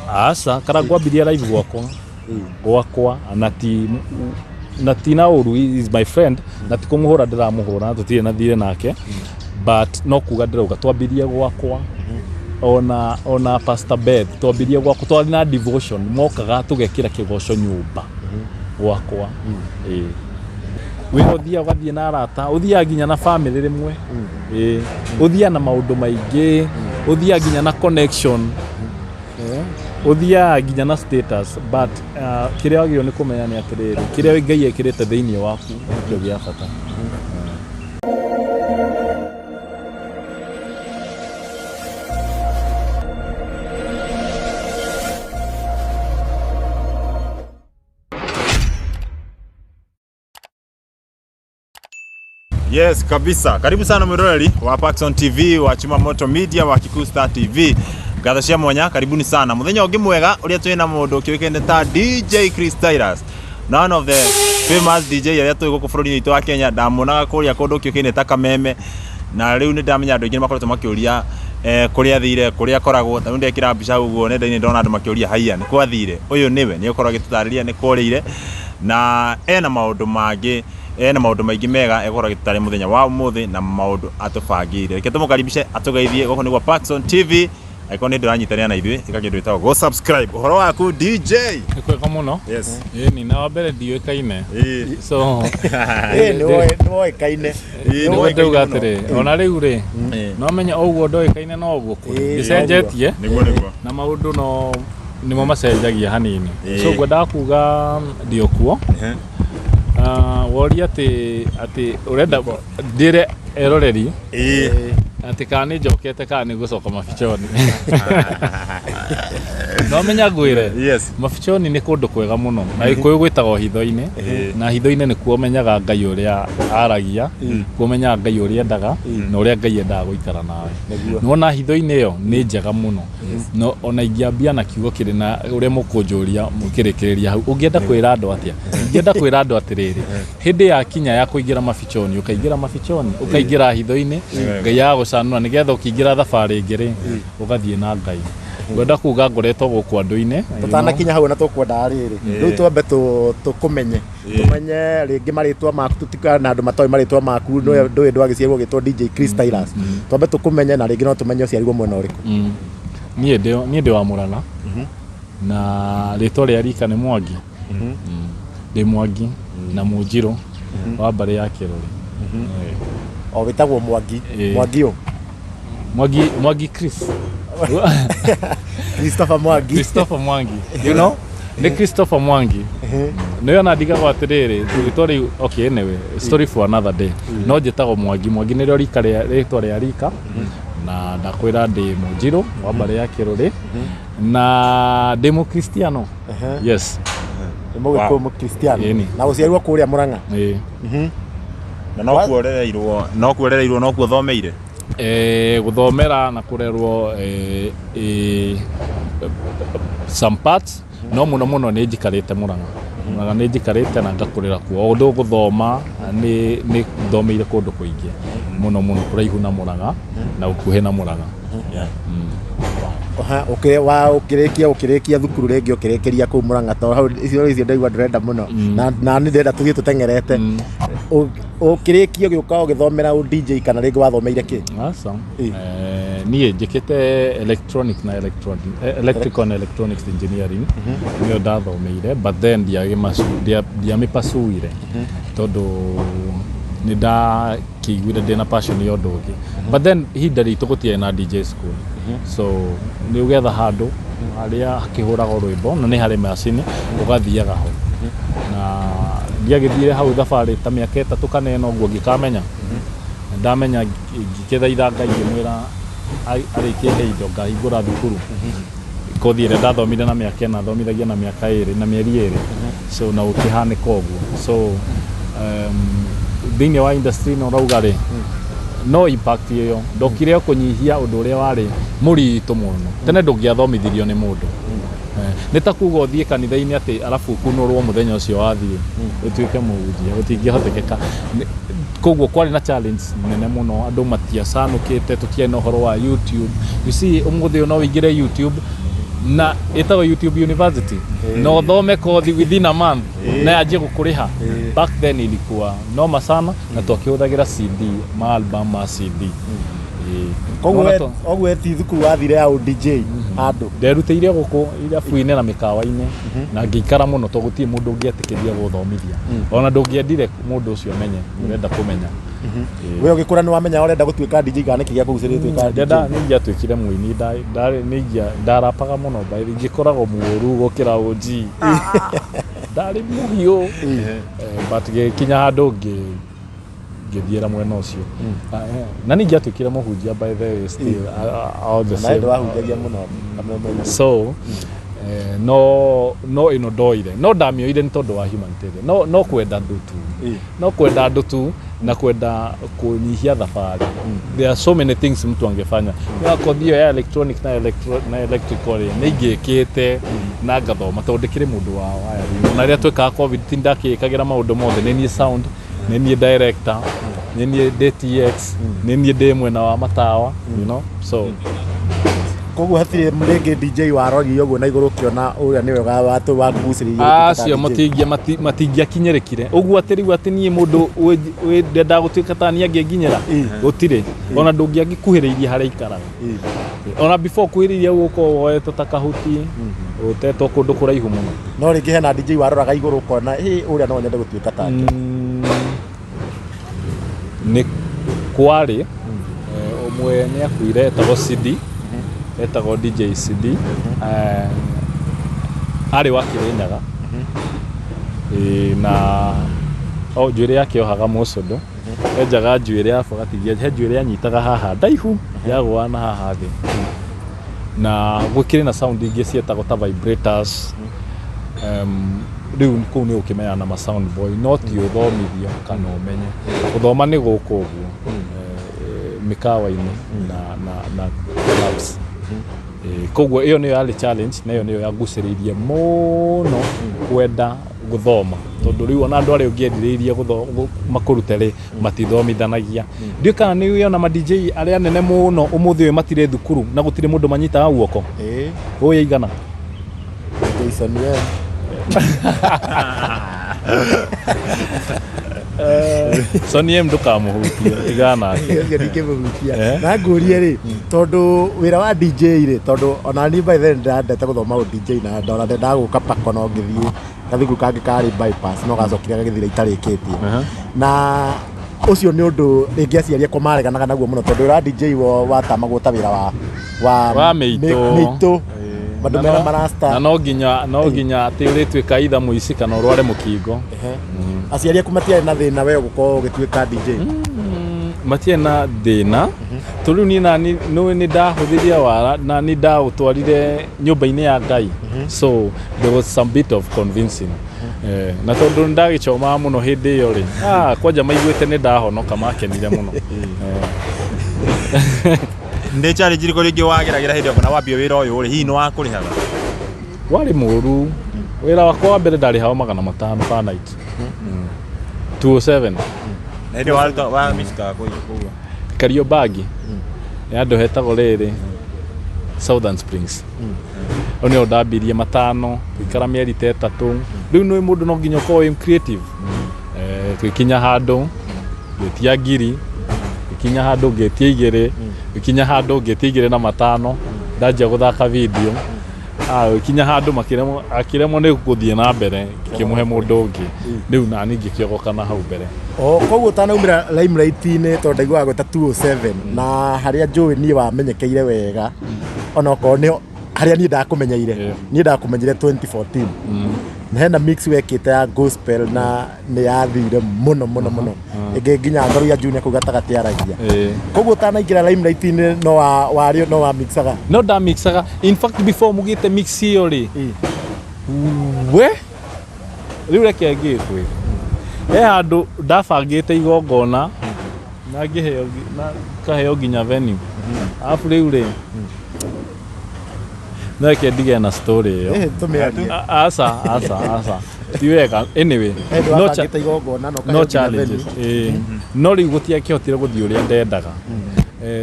Aca, kana ngwambirie live gwakwa. Gwakwa na ti na ti na ũru, he is my friend, na ti kũmũhũra ndĩramũhũra, tũtirĩ na thirĩ nake, but no kuga ndĩrauga twambirie gwakwa. Ona Pastor Beth twambirie gwakwa, twarĩ na devotion, mokaga tũgekĩra kĩgoco nyũmba gwakwa. Ĩĩ. Wĩra ũthiaga ũgathiĩ na arata, ũthiaga nginya na famĩlĩ rĩmwe. Ĩĩ. Ũthiaga na maũndũ maingĩ, ũthiaga nginya na connection, ũthiaga nginya na status, but kĩrĩa wagĩrĩirwo nĩ kũmenya nĩ atĩrĩrĩ, kĩrĩa Ngai ekĩrĩte thĩinĩ waku nĩkĩo gĩa bata. Yes, kabisa. Karibu sana mwiroreri wa Paxson TV, wa Chuma Moto Media, wa Kikuyu Star TV. Ngatho cia mwanya, karibuni sana. Muthenya ũngĩ mwega ũrĩa twĩ na mũndũ ũkĩũĩkaine ta DJ Chris Tyrus. Na one of the famous DJ arĩa tũĩ gũkũ bũrũri-inĩ witũ wa Kenya, ndamuonaga kũrĩa kũndũ kĩũkaine ta Kameme. Na rĩu nĩ ndamenya andũ aingĩ nĩ makoretwo makĩũria kũrĩa athire, kũrĩa akoragwo. Ta rĩu ndekĩra mbica ũguo nenda-inĩ ndona andũ makĩũria haiya nĩ kwathire. Ũyũ nĩwe, nĩ egũkorwo agĩtũtarĩria nĩ kworĩire na ena maũndũ mangĩ, ena maũndũ maingĩ mega egũkorwo agĩtũtarĩria mũthenya wa ũmũthĩ na maũndũ atũbangĩire. Reke tũmũkaribishe atũgeithie gũkũ nĩ gwa Paxson TV. Angĩkorwo nĩ ndũranyitanĩra na ithuĩ, ĩka kĩndũ gĩtagwo go subscribe. Ũhoro waku DJ? Nĩ kwega mũno. Yes. Ĩni, na wa mbere ndiũĩkaine. Ĩĩ. So, Ĩĩ, nĩwoĩkaine. Ĩĩ, nĩguo nĩwoĩkaine ndauga mũno. atĩrĩ, ona rĩu rĩ, Ĩĩ. no menya ũguo ndoĩkaine no ũguo kũrĩ. Ĩĩ, Ndĩcenjetie Nĩguo nĩguo. na maũndũ no nĩmo macenjagia hanini. Ĩĩ. So ngwendaga kuga ndĩ o kuo. Ehe. Ah, woria atĩ ũrenda ndĩre eroreri Ĩĩ. atĩ kana nĩ njokete kana nĩ gũcoka mabichoni. No menya ngwĩre, Yes. mabichoni nĩ kũndũ kwega mũno, na gĩkũyũ gwĩtagwo hitho-inĩ, na hitho-inĩ nĩkuo ũmenyaga Ngai ũrĩa aragia, kuo ũmenyaga Ngai ũrĩa endaga na ũrĩa Ngai endaga gũikara nawe. Nĩwona hitho-inĩ ĩyo nĩ njega mũno. No ona ingĩambia na kiugo kĩrĩ na ũrĩa mũkũnjũria mũkĩrĩkĩrĩria hau, ũngĩenda kwĩra andũ atĩa? Ingĩenda kwĩra andũ atĩrĩrĩ, hĩndĩ yakinya ya kũingĩra mabichoni, ũkaingĩra mabichoni, ũkaingĩra hitho-inĩ, Ngai agagũcanũra nĩgetha ũkĩingĩra thabarĩ ĩngĩ rĩ, ũgathiĩ na Ngai. Ngwenda kuga ngoretwo gũkũ andũ-inĩ. Tũtanakinya hau na tũkwendaga rĩrĩ, rĩu twambe tũkũmenye, tũmenye rĩngĩ marĩtwa maku, tũtikana na andũ matoĩ marĩtwa maku, ndũĩ ndwagĩciarirwo ũgĩtwo DJ Chris Tyrus. Twambe tũkũmenye na rĩngĩ no tũmenye ũciarirwo mwena ũrĩkũ. Niĩ ndĩ wa Mũrang'a na rĩtwa rĩa rika nĩ Mwangi. Ndĩ Mwangi na Mũnjirũ wa mbarĩ ya Kĩrũrĩ. O wĩtagwo Mwangi. Ĩĩ. Mwangi ũ? Mwangi, Mwangi Chris. Christopher Mwangi. Christopher Mwangi. You know? Nĩ Christopher Mwangi. Nĩyo na ndigagwo atĩrĩrĩ, rĩtwa rĩu, okay, anyway, story for another day. No njĩtagwo Mwangi. Mwangi nĩrĩo rika rĩa rĩtwa rĩa rika. Na ndakwĩra ndĩ Mũnjirũ wa mbarĩ ya Kĩrũrĩ. Na ndĩ Mũkristiano. Yes. Nĩ Mũgĩkũyũ Mũkristiano. Ĩni. Na ũciarirwo kũrĩa Mũrang'a. Ĩĩ. Na no kuorereirwo, no kuorereirwo no kuo thomeire. Gũthomera na kũrerwo some parts, no mũno mũno nĩ njikarĩte Mũrang'a. Mũrang'a nĩ njikarĩte na ngakũrĩra kuo. O ũndũ gũthoma nĩ thomeire kũndũ kũingĩ mũno mũno kũraihu na Mũrang'a na gũkuhĩ na Mũrang'a. Ũkĩrĩkia thukuru rĩngĩ ũkĩrĩkĩria kũu Mũrang'a, tondũ hau icio ndaigua ndũrenda mũno na nĩ ndĩrenda tũthiĩ tũteng'erete. Ũkĩrĩkia ũgĩũka ũgĩthomera ũ DJ kana rĩngĩ wathomeire kĩ? Aca. Niĩ njĩkĩte electronic na electronic, electrical and electronics engineering nĩyo ndathomeire, but then ndiamĩpasuire tondũ nĩ ndakĩiguire ndĩna passion ya ũndũ ũngĩ, but then ihinda ritũ gũtiarĩ na DJ school, so nĩ ũgetha handũ harĩa hakĩhũragwo rwĩmbo na nĩ harĩ macini ũgathiaga ho, na ndiagĩthiire hau thabarĩ ta mĩaka 3 kana 4 ũguo ngĩkamenya. Ndamenya ngĩkĩthaitha Ngai ngĩmwĩra arĩkie he indo ngahingũra thukuru, kothi ĩrĩa ndathomire na mĩaka 4 thomithagia na mĩaka 2 na mĩeri 2, so na ũkĩhanĩka ũguo. So thĩinĩ wa industry ĩno ũrauga rĩ, no impact ĩyo ndokire o kũnyihia ũndũ ũrĩa warĩ mũritũ mũno. Tene ndũngĩathomithirio nĩ mũndũ. Nĩ ta kuga ũthiĩ kanitha-inĩ atĩ arabu ũkunũrwo mũthenya ũcio wathiĩ ũtuĩke mũhunjia, gũtingĩhotekeka. Koguo kwarĩ na challenge nene mũno, andũ matiacanũkĩte, tũtiarĩ na ũhoro wa YouTube. You see, ũmũthĩ ũyũ no ũingĩre YouTube Na ĩtagwo YouTube University na ũthome kothi within a month na yanjie gũkũrĩha. Back then ilikuwa noma sana na twakĩhũthagĩra CD, ma album ma CD. Ĩĩ. Koguo Nona to- koguo we ti thukuru wathire ya DJ handũ? Nderutĩire gũkũ irabu-inĩ na mĩkawa-inĩ na ngĩikara mũno tondũ gũtirĩ mũndũ ũngĩetĩkĩria gũthomithia, ona ndũngĩendire mũndũ ũcio amenye ũrenda kũmenya. Ĩĩ. We ũgĩkũra nĩ wamenya ũrenda gũtuĩka DJ kana nĩkĩ gĩakũgucĩrĩria gũtuĩka DJ? Ndenda nĩ ingĩatuĩkire mũini, ndarĩ nĩ ndarapaga mũno by the way, ingĩkoragwo mũũru gũkĩra OG, ndarĩ mũhiũ. But gĩkinya handũ ngĩthiĩra mwena ũcio. Na nĩ ingĩatuĩkire mũhunjia by the way still, all the Na same. ndå wahunjagia mũno kameme-inĩ. So no ĩno ndoire, no ndamĩoire nĩ tondũ wa humanitarian, no kwenda andũ tu, no kwenda andũ tu na kwenda kũnyihia thabarĩ. There are so many things mtu angefanya no kothi ĩyo ya electronic na electrical rĩ, nĩ ingĩkĩte na ngathoma tondũ ndĩkĩrĩ mũndũ wa wiring. Na rĩrĩa twĩkaga COVID ti ndakĩĩkagĩra maũndũ mothe, nĩ niĩ sound, nĩ niĩ director, nĩ niĩ ndĩ TX, nĩ niĩ ndĩ mwena wa matawa, so. Koguo hatirĩ rĩngĩ DJ warorire ũguo na igũrũ ũkĩona ũrĩa nĩwe wakũgucĩrĩirie gũtuĩka ta Acio DJ? Matingĩakinyĩrĩkire ũguo atĩ rĩu atĩ niĩ mũndũ ndendaga gũtuĩka ta niĩ angĩnginyĩra, gũtirĩ, ona ndũngĩangĩkuhĩrĩirie harĩa ikaraga. Ona before kuhĩrĩiria gũkorwo woetwo ta kahuti, ũtetwo kũndũ kũraihu mũno. No rĩngĩ hena DJ waroraga igũrũ ũkona, "Ĩ, ũrĩa no nyende gũtuĩka take"? Nĩ kwarĩ ũmwe nĩ akuire, etagwo CD, etagwo DJ CD, arĩ wa Kĩrĩnyaga. Ĩĩ, na o njuĩrĩ yake yohaga mũcũndũ, enjaga njuĩrĩ arabu agatigia he njuĩrĩ anyitaga haha ndaihu yagũaga na haha thĩ, na gũkĩrĩ na sound ingĩ cietagwo ta vibrators. Rĩu kũu nĩ ũkĩmenyana na ma sound boy, no ti ũthomithio kana ũmenye gũthoma nĩ gũkũ ũguo mĩkawa-inĩ na clubs. Koguo ĩyo nĩyo yarĩ challenge na ĩyo nĩyo yangucĩrĩirie mũno kwenda gũthoma, tondũ rĩu ona andũ arĩa ũngĩendirĩirie makũrute rĩ, matithomithanagia. Ndiũĩ kana nĩ ũĩ ma DJ arĩa anene mũno ũmũthĩ ũyũ matirĩ thukuru na gũtirĩ mũndũ manyitaga guoko. Ĩĩ. Ũĩ aigana? Jason M. Sonny M ndũkamũhutie, tigana nake. Ũcio ndingĩmũhutia. Eh? Na ngũrie rĩ, tondũ wĩra wa DJ rĩ, tondũ ona niĩ by then ndendete gũthoma ũ DJ na ndona ndendaga gũka pako, no ngĩthiĩ gathukuru kangĩ karĩ Bypass, no gacokire gagĩthira itarĩkĩtie. Na ũcio nĩ ũndũ rĩngĩ aciari akwa mareganaga naguo mũno, tondũ wĩra wa DJ watamagwo ta wĩra wa Wa mĩitũ. Mĩitũ, andũ Na mena marasta. Na no nginya atĩ ũrĩtuĩka itha mũici kana ũrware mũkingo. Ehe. Aciari aku matiarĩ na thĩna we gũkorwo ũgĩtuĩka DJ? Matiarĩ na thĩna, tondũ rĩu niĩ nani nĩ ndahũthĩrire wara na nĩ ndaũtwarire nyũmba-inĩ ya Ngai, so there was some bit of convincing. Na tondũ nĩ ndagĩcomaga mũno hĩndĩ ĩyo rĩ, kwanja maiguĩte nĩ ndahonoka, makenire mũno. Nĩ challenge irĩkũ rĩngĩ wageragĩra hĩndĩ ĩyo kana wambia wĩra ũyũ rĩ, hihi nĩ wakũrĩhaga? Warĩ mũru. Wĩra wakwa wa mbere ndarĩhagwo 500 per night, 207. Na hĩndĩ ĩyo waruta wa micikaga kũu? Kariobangi nĩ handũ hetagwo rĩrĩ Southern Springs. Hau nĩho ndambirie 500, gũikara mĩeri ta 3. Rĩu nĩ mũndũ no nginya ũkorwo wĩ creative. Tũgĩkinya handũ ngĩtia 1000, ngĩkinya handũ ngĩtia 2, ngĩkinya handũ ngĩtia 2500, ndanjia gũthaka video. Gũkinya handũ makĩremwo, akĩremwo nĩ gũthiĩ na mbere, ngĩkĩmũhe mũndũ ũngĩ, rĩu nani ngĩkĩogoka na hau mbere. O koguo ũtanaumĩra limelight-inĩ, tondũ ndaiguaga gwĩta 207 na harĩa njũĩ niĩ wamenyekeire wega, onokorwo nĩ harĩa niĩ ndakũmenyeire, niĩ ndakũmenyire 2014 na hena mix wekĩte ya gospel na nĩ yathire mũno mũno mũno, ĩngĩ nginya Ngaruiya Junior kũu gatagatĩ aragia. Koguo ũtanaingĩra limelight-inĩ no wa warĩ no wa mixaga? No ndamixaga. In fact, before mugĩte mix ĩyo rĩ, we rĩu reke ngĩkwĩre, he handũ ndabangĩte igongona na ngĩheo na kaheo nginya venue, arabu rĩu rĩ, no reke ndige na story ĩyo. Tũmĩarie. Aca, aca, aca, ti wega. Anyway, He no wabangĩte igongona na no ũkaheo nginya challenges venue. Ĩĩ. No rĩu gũtiakĩhotire gũthiĩ ũrĩa ndendaga,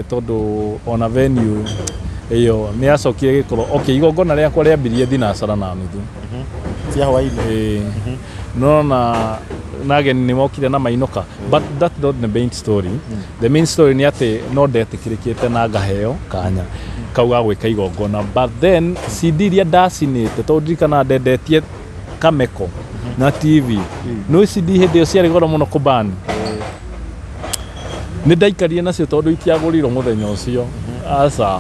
tondũ ona venue Ĩyo nĩ yacokire gĩkorwo okay, igongona rĩakwa rĩambirie thinacara na nuthu. Cia hwainĩ. Ĩĩ. Nona na ageni nĩ mokire na mainũka, but that not the main story. The main story nĩ atĩ no ndetĩkĩrĩkĩte na ngaheo kanya kau ga gwĩka igongona. But then CD iria ndacinĩte, tondũ ndirikana ndendetie kameko na TV, no CD hĩndĩ ĩyo ciarĩ goro mũno kũbani, nĩ ndaikarire nacio tondũ itiagũrirwo mũthenya ũcio. Aca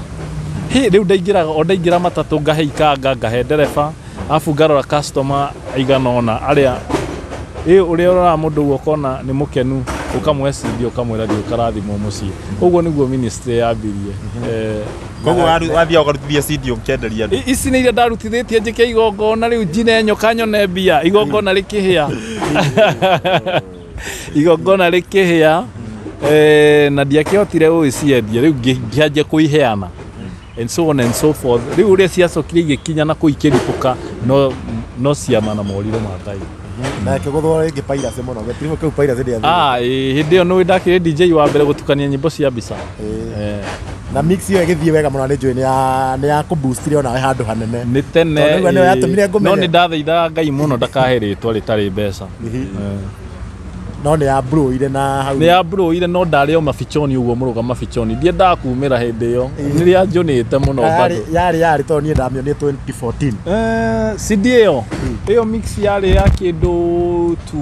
hĩ, rĩu ndaingĩraga o ndaingĩra matatũ, ngahe ikanga, ngahe ndereba, arabu ngarora customer aigana ũna arĩa ĩ ũrĩa ũroraga mũndũ ũguo ũkona nĩ mũkenu, ũkamũhe CD, ũkamwĩra thiĩ ũkarathimwo mũciĩ. Ũguo nĩguo ministry yambirie. Koguo wathiaga ũkarutithia CD ũkĩenderia andũ? Ici nĩ iria ndarutithĩtie njĩke igongona rĩu njine nyoka nyone mbia. Igongona rĩkĩhĩa, igongona rĩkĩhĩa, na ndiakĩhotire gũgĩciendia. Rĩu ngĩanjia kũiheana and so on and so forth. Rĩu ũrĩa ciacokire igĩkinya na kũu ikĩripũka, no ciama na morirũ ma Ngai. Na ĩkĩgũthwo rĩngĩ piracy mũno, gĩtiribũ kĩu piracy ndĩathire. Ah, ĩĩ, hĩndĩ ĩyo nĩũĩ ndakĩrĩ DJ wa mbere gũtukania nyĩmbo cia mbica. Na mix ĩyo ĩgĩthiĩ wega mũno, nĩ njũĩ nĩ ya kũboostire onawe handũ hanene. Nĩ tene. Tondũ rĩu nĩyo yatũmire ngũmenye. No nĩ ndathaithaga Ngai mũno ndakahe rĩtwa rĩtarĩ mbeca. No nĩ ya blow-ire na hau. Nĩ ya blow-ire, no ndarĩ o mabichoni ũguo, mũrũga mabichoni, ndiendaga kumĩra hĩndĩ ĩyo, nĩ rĩa njũnĩte mũno bado. Yarĩ tondũ niĩ ndamĩonire 2014. CD ĩyo mix yarĩ ya kĩndũ tu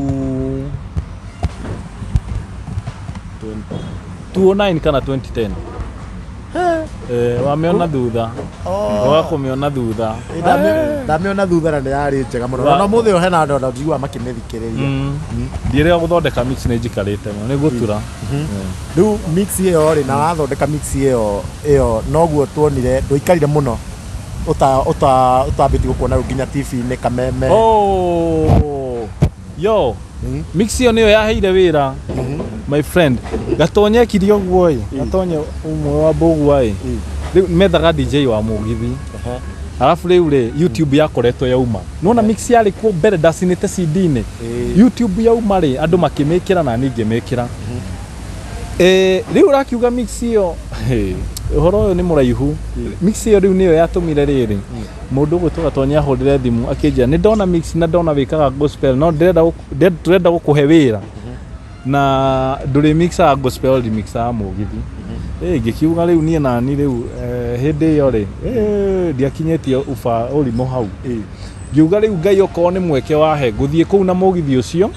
209 kana 2010. Wamĩona thutha, ũgakũmĩona thutha. Ndamĩona thutha na nĩ yarĩ njega mũno, na mũthĩ ũyũ hena andũ ona njiguaga makĩmĩthikĩrĩria. Ndiĩrĩga gũthondeka mix, nĩ njikarĩte mũno, nĩ gũtura. Rĩu mix ĩyo rĩ, na wathondeka mix ĩyo noguo tuonire ndũikarire mũno ũtambĩtie gũkuona rĩu nginya TV-inĩ Kameme. Oh, yo mix ĩyo nĩyo yaheire wĩra, my friend. Gatonye ekire ũguo ĩ, Gatonye ũmwe wa Mbũgua ĩ, rĩu methaga DJ wa mũgithi, arabu rĩu rĩ YouTube yakoretwo yauma, nona mix yarĩ kuo mbere ndacinĩte CD-inĩ. YouTube yauma rĩ, andũ makĩmĩkĩra na niĩ ngĩmĩkĩra. Rĩu ũrakiuga mix ĩyo, hey, ũhoro ũyũ nĩ mũraihu. Mix ĩyo rĩu nĩyo yatũmire rĩrĩ mũndũ ũgwĩtwo Gatonye ahũrĩre thimũ akĩnjĩra nĩ ndona mix na ndona wĩkaga gospel, no ndĩrenda tũrenda gũkũhe wĩra na ndũrĩ mixaga gospel, remixaga mũgithi. Ngĩkiuga rĩu niĩ nani rĩu, hĩndĩ ĩyo rĩ, ndiakinyĩtie uba ũrimũ hau. Ngiuga rĩu Ngai okorwo nĩ mweke wahe ngũthiĩ kũu na mũgithi ũcio,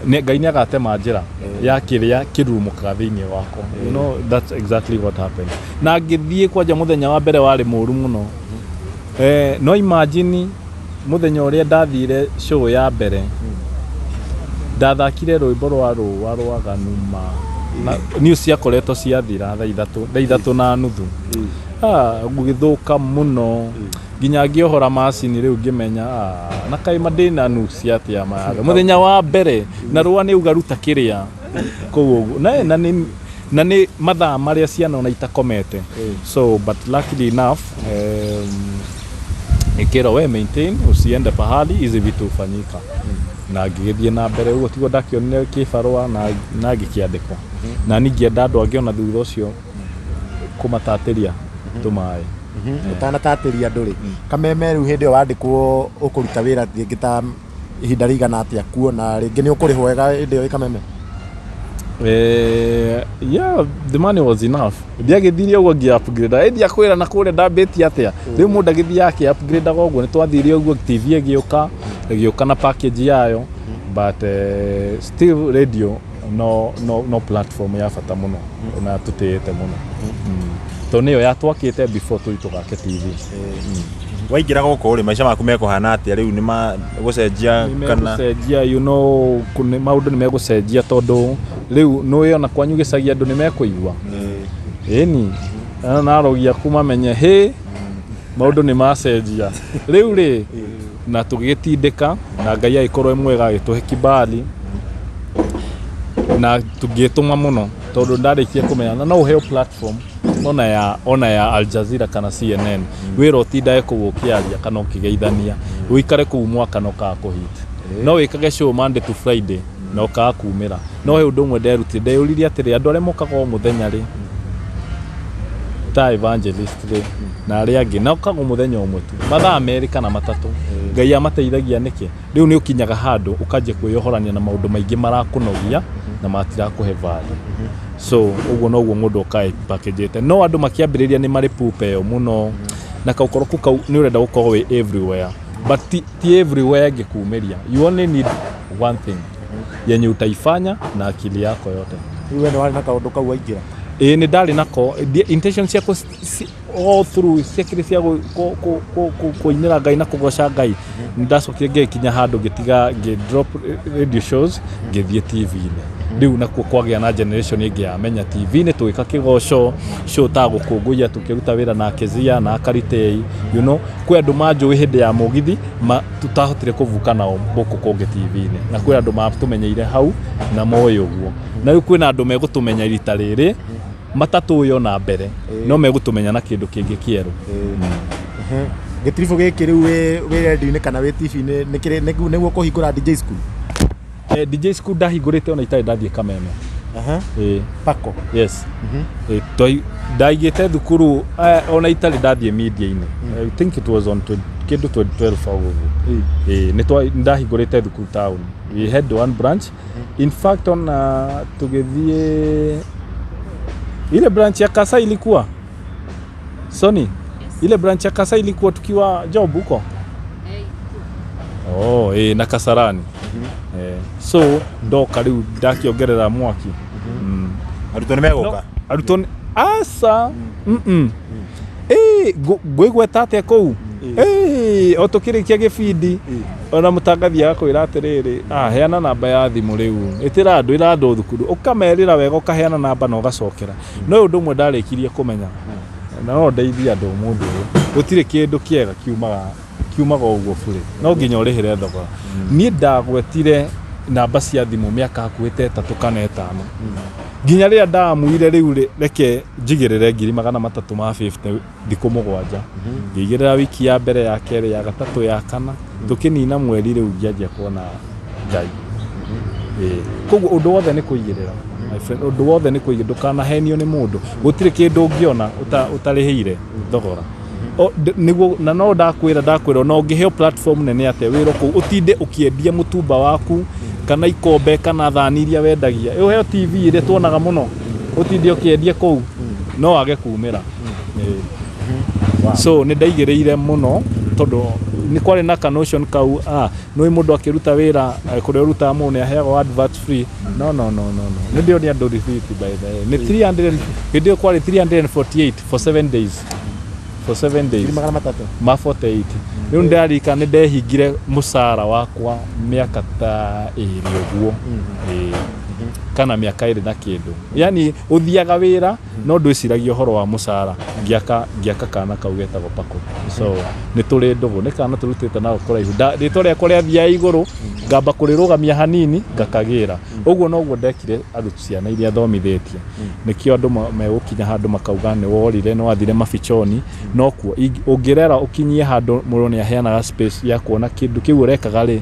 Ngai nĩ agatema njĩra ya kĩrĩa kĩrurumũkaga thĩinĩ wakwa. You know, that's exactly what happened. Na ngĩthiĩ kwanja mũthenya wa mbere warĩ mũru mũno. No imagine mũthenya ũrĩa ndathire show ya mbere, ndathakire rwĩmbo rwa rũa rwaganuma na news ciakoretwo ciathira thaa 3, thaa 3:30. Gũgĩthũka mũno nginya ngĩohora macini. Rĩu ngĩmenya, na kaĩ ndĩna nuksi atĩa mayatho mũthenya wa mbere na rũa nĩ uga ruta kĩrĩa kũu ũguo na nĩ mathaa marĩa ciana ona itakomete. So but luckily enough, ikĩrwo we maintain, usiende pahali, hizi vitu hufanyika, na ngĩgĩthiĩ na mbere ũguo. Tiguo ndakĩonire kĩbarũa na ngĩkĩandĩkwo na niĩ ngĩenda andũ angĩ ona thutha ũcio kũmatatĩria tũmaĩ. Ũtanatatĩria andũ rĩ, Kameme rĩu hĩndĩ ĩyo wandĩkwo ũkũruta wĩra rĩngĩ ta ihinda rĩigana atĩa kuo, na rĩngĩ nĩ ũkũrĩhwo wega hĩndĩ ĩyo ĩ Kameme? Yeah, the money was enough. Ndiagĩthire ũguo ngĩ upgrade ĩ, ndiakwĩra na kũrĩa ndambĩtie atĩa. Rĩu mũndũ agĩthiaga akĩ upgrade ũguo, nĩ twathire ũguo, TV ĩgĩũka na package yayo, but still radio no platform ya bata mũno na tũtĩĩte mũno, tondũ nĩyo yatwakĩte before tũthiĩ tũgake TV. Waingĩra gũkũ rĩ, maica maku mekũhana atĩa rĩu? Nĩ ma gũcenjia kana? Nĩmegũcenjia, maũndũ nĩ megũcenjia, tondũ rĩu nĩũĩ ona kwanyu gĩcagi andũ nĩ mekũigua ĩni narogia aku mamenye hĩ maũndũ nĩ macenjia rĩu rĩ, na tũgĩgĩtindĩka na Ngai agĩkorwo e mwega, agĩtũhe kibali na tũngĩtũma mũno, tondũ ndarĩkia kũmenya na no ũheo platform ona ya Al Jazeera kana CNN, wĩra ũtindage kũu ũkĩaria kana ũkĩgeithania, ũikare kũu mwaka na ũkaga kũhit. No wĩkage show Monday to Friday na ũkaga kumĩra. No he ũndũ ũmwe nderutire, ndeyũririe atĩrĩ, andũ arĩa mokaga o mũthenya rĩ, Ta evangelist rĩ na arĩa angĩ na ũkagwo mũthenya ũmwe tu, mathaa 2 kana 3. Ngai amateithagia nĩkĩ? Rĩu nĩ ũkinyaga handũ ũkanjia kwĩyohorania na maũndũ maingĩ marakũnogia na matirakũhe value. So ũguo noguo mũndũ okae package. No andũ makĩambĩrĩria nĩ marĩ pupa ĩyo mũno na kaũkoroku kau, nĩ ũrenda gũkorwo wĩ everywhere, but ti everywhere ĩngĩkumĩria. You only need one thing yenye utaifanya na akili yako yote. Rĩu we nĩ warĩ na kaũndũ kau waingĩra? Ĩĩ, nĩ ndarĩ nako. Intention ciakwa all through ciakĩrĩ cia kũinĩra Ngai na kũgoca Ngai. Nĩ ndacokire ngĩkinya handũ ngĩtiga, ngĩ drop radio shows, ngĩthiĩ TV-inĩ. Rĩu nakuo kwagĩa na generation ĩngĩ yamenya TV-inĩ, tũgĩka kĩgoco show ta gũkũngũiya, tũkĩruta wĩra na Kezia na Akaritei. Kwĩ andũ manjũĩ hĩndĩ ya mũgithi ma tutahotire kũvuka nao gũkũ kũngĩ TV-inĩ, na kwĩ andũ matũmenyeire hau na moĩ ũguo. Na rĩu kwĩna andũ megũtũmenya rita rĩrĩ matatũĩ ona mbere, no megũtũmenya na kĩndũ kĩngĩ kĩerũ. Gĩtiribũ gĩkĩ rĩu wĩ radio-inĩ kana wĩ TV-inĩ nĩguo kũhingũra DJ school? DJ school ndahingũrĩte ona itarĩ ndathiĩ Kameme. Ĩĩ. Pako? Yes. Ndaigĩte thukuru ona itarĩ ndathiĩ media-inĩ. I think it was on kĩndũ 2012 au ũguo. Ĩĩ, nĩ ndahingũrĩte thukuru town. We had one branch, in fact. Ona tũgĩthiĩ ile branch ya Kasa ilikuwa Sony, ile branch ya Kasa ilikuwa tukiwa job huko. Oh, na Kasarani. So ndoka rĩu ndakĩongerera mwaki. Arutwo nĩ megũka? No, arutwo aca. Ngwĩgweta atĩa kũu? O tũkĩrĩkia gĩbindi ona mũtangathi agakwĩra atĩrĩrĩ, ah, heana namba ya thimũ. Rĩu ĩtĩra andũ, ĩra andũ thukuru, ũkamerĩra wega, ũkaheana namba na ũgacokera. No ũndũ ũmwe ndarĩkirie kũmenya na no ndeithie andũ ũmũthĩ ũyũ, gũtirĩ kĩndũ kĩega kiumaga ũguo burĩ, no nginya ũrĩhĩre thogora. Niĩ ndagwetire namba cia thimũ mĩaka hakuhĩ ta 3 kana 5, nginya rĩrĩa ndamuire rĩu rĩ, reke njigĩrĩre 350,000 thikũ 7. Ngĩigĩrĩra wiki ya mbere, ya kerĩ, ya gatatũ, ya kana, tũkĩnina mweri rĩu ngĩanjia kuona Ngai. Ĩĩ. Koguo ũndũ wothe nĩ kũigĩrĩra, my friend, ũndũ wothe nĩ kũigĩrĩra. Ndũkanahenio nĩ mũndũ, gũtirĩ kĩndũ ũngĩona ũtarĩhĩire thogora. Nĩguo na no ndakwĩra ona ũngĩheo platform nene atĩa, wĩra kũu ũtinde ũkĩendia mũtumba waku kana ikombe kana thani iria wendagia, ũheo TV ĩrĩa tuonaga mũno, ũtinde ũkĩendia kũu, no wage kumĩra. Ĩĩ. So nĩ ndaigĩrĩire mũno tondũ nĩ kwarĩ na ka notion kau, nĩ mũndũ akĩruta wĩra kũrĩa ũrutaga, mũndũ nĩ aheagwo advert free. No, no, no, no, no, nĩ ndĩonia andũ receipt. By the way, nĩ 300, hĩndĩ ĩyo kwarĩ 348 for 7 days, for 7 days. 300,000. Ma 48. Rĩu nĩ ndarika nĩ ndehingire mũcara wakwa mĩaka ta 2 ũguo. Ĩĩ. Kana mĩaka 2 na kĩndũ, yani ũthiaga wĩra no ndwĩciragia ũhoro wa mũcara, ngĩaka kana kau getagwo Pako. So nĩ tũrĩ ndũgũ, nĩ kana tũrutĩte nako kũraihu. Rĩtwa rĩakwa rĩathiaga igũrũ, ngamba kũrĩrũgamia hanini ngakagĩra. Ũguo noguo ndekire andũ, ciana iria thomithĩtie. Nĩkĩo andũ megũkinya handũ makauga nĩ worire, nĩ wathire mabichoni. No kuo ũngĩrera ũkinyie handũ mũndũ nĩ aheanaga space ya kuona kĩndũ kĩu ũrekaga rĩ,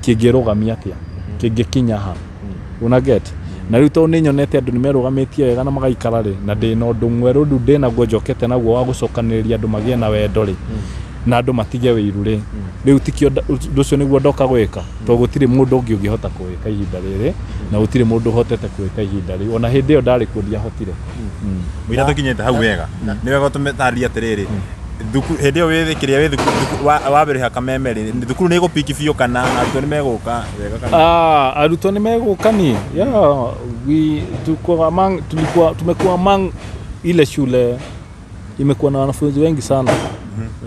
kĩngĩrũgamia atĩa, kĩngĩkinya ha, una get. Na rĩu tondũ nĩ nyonete andũ nĩ merũgamĩtie wega na magaikara rĩ, na ndĩna ũndũ mwerũ rĩu ndĩnaguo njokete naguo wa gũcokanĩrĩria andũ magĩe na wendo rĩ, na andũ matige wĩiru rĩ, rĩu tikio ũndũ ũcio nĩguo ndoka gwĩka, tondũ gũtirĩ mũndũ ũngĩ ũngĩhota kũwĩka ihinda rĩrĩ, na gũtirĩ mũndũ ũhotete kũwĩka ihinda rĩu. Ona hĩndĩ ĩyo ndarĩ kuo ndiahotire. Mũira tũkinyĩte hau wega, nĩ wega ũtũtarĩrie atĩrĩrĩ, thukuru hĩndĩ ĩyo wĩ kĩrĩa wĩ thukuru wambĩrĩria Kameme rĩ, thukuru nĩ ĩgũpiki biũ kana arutwo nĩ megũka wega kana? Ah, arutwo nĩ megũka ni. Yeah, we tuko among, tulikuwa, tumekuwa among ile shule imekuwa na wanafunzi wengi sana.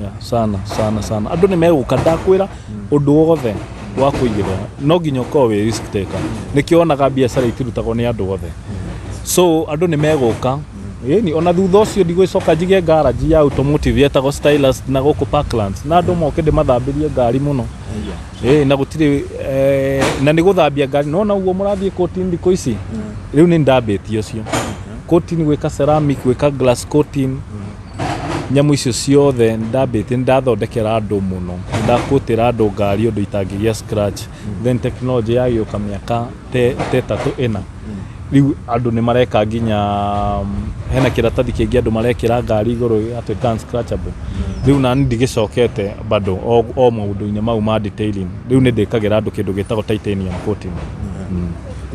Yeah, sana sana sana. Andũ nĩ megũka, ndakwĩra ũndũ wothe wa kũigĩrĩra no nginya ũkorwo wĩ risk taker. Nĩkĩo wonaga biacara itirutagwo nĩ andũ othe. So andũ nĩ megũka. Ĩni ona thutha ũcio ndigũcoka njige garage ya automotive yetagwo Stylus na gũkũ Parklands, na andũ moke ndĩmathambĩrie ngari mũno. Ĩĩ, na gũtirĩ na nĩ gũthambia ngari nona ũguo mũrathiĩ coating thikũ ici. Rĩu nĩ ndambĩtie ũcio coating, gwĩka ceramic, gwĩka glass coating, nyamũ icio ciothe ndambĩtie. Nĩ ndathondekera andũ mũno, nĩ ndakũtĩra andũ ngari ũndũ itangĩgĩa scratch. Then technology yagĩũka mĩaka te 3 4. Rĩu andũ nĩ mareka nginya hena kĩratathi kĩngĩ andũ marekĩra ngari igũrũ gĩgatuĩka unscratchable. Rĩu nani ndigĩcokete bado o maũndũ-inĩ mau ma detailing. Rĩu nĩ ndĩkagĩra andũ kĩndũ gĩtagwo titanium coating.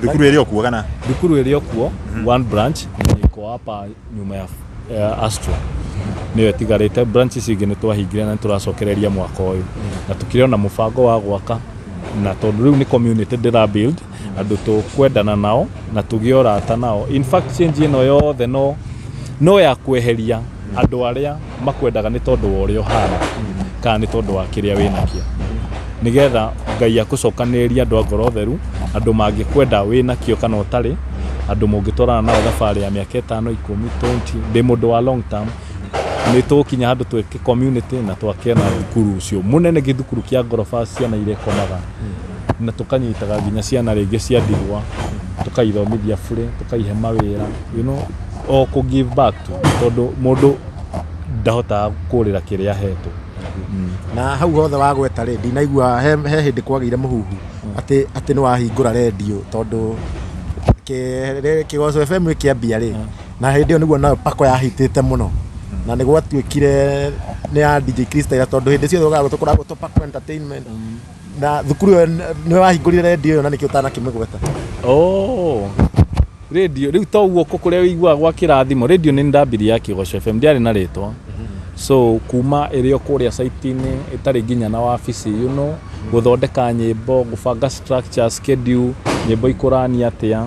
Thukuru ĩrĩ o kuo kana? Thukuru ĩrĩ o kuo, one branch iko hapa nyuma ya Astro, nĩyo ĩtigarĩte. Branch ici ingĩ nĩ twahingire na nĩ tũracokereria mwaka ũyũ, na tũkĩrĩ ona mũbango wa gwaka, na tondũ rĩu nĩ community ndĩra build, andũ tũkwendana nao na tũgĩe ũrata nao. In fact, change ĩno yothe no ya kweheria andũ arĩa makwendaga nĩ tondũ wa ũrĩa ũhana kana nĩ tondũ wa kĩrĩa wĩnakĩo, nĩgetha Ngai akũcokanĩrĩria andũ a ngoro theru, andũ mangĩkwenda wĩnakĩo kana ũtarĩ, andũ mũngĩtwarana nao thabarĩ ya mĩaka 5, 10, 20. Ndĩ mũndũ wa long term. Nĩ tũgũkinya handũ twĩke community na twake na thukuru ũcio mũnene, gĩthukuru kĩa ngoroba, ciana iria ikomaga, na tũkanyitaga nginya ciana rĩngĩ cia ndigwa, tũkaithomithia bure, tũkaihe mawĩra, o kũ give back to, tondũ mũndũ ndahotaga kũrĩra kĩrĩa ahetwo. Na hau hothe wagweta rĩ, ndinaigua he hĩndĩ kwagĩire mũhuhu atĩ nĩ wahingũra rendio, tondũ Kĩgoco FM ĩkĩambia rĩ, na hĩndĩ ĩyo nĩguo nayo Pako yahitĩte mũno, na nĩ gwatuĩkire nĩ ya DJ Chris Taylor, tondũ hĩndĩ ciothe ũgaga tũkoragwo tũ Pako Entertainment na thukuru ĩyo nĩ wahingũrire rendio ĩyo, na nĩkĩo ũtanakĩmĩgweta? Oh, radio rĩu to guoko kũrĩa ũiguaga gwa kĩrathimo. Radio nĩ ndambirie ya Kĩgoco FM, ndiarĩ na rĩtwa. So kuma ĩrĩ o kũrĩa site-inĩ, ĩtarĩ nginya na wabici, gũthondeka nyĩmbo, gũbanga structure, schedule, nyĩmbo ikũrania atĩa,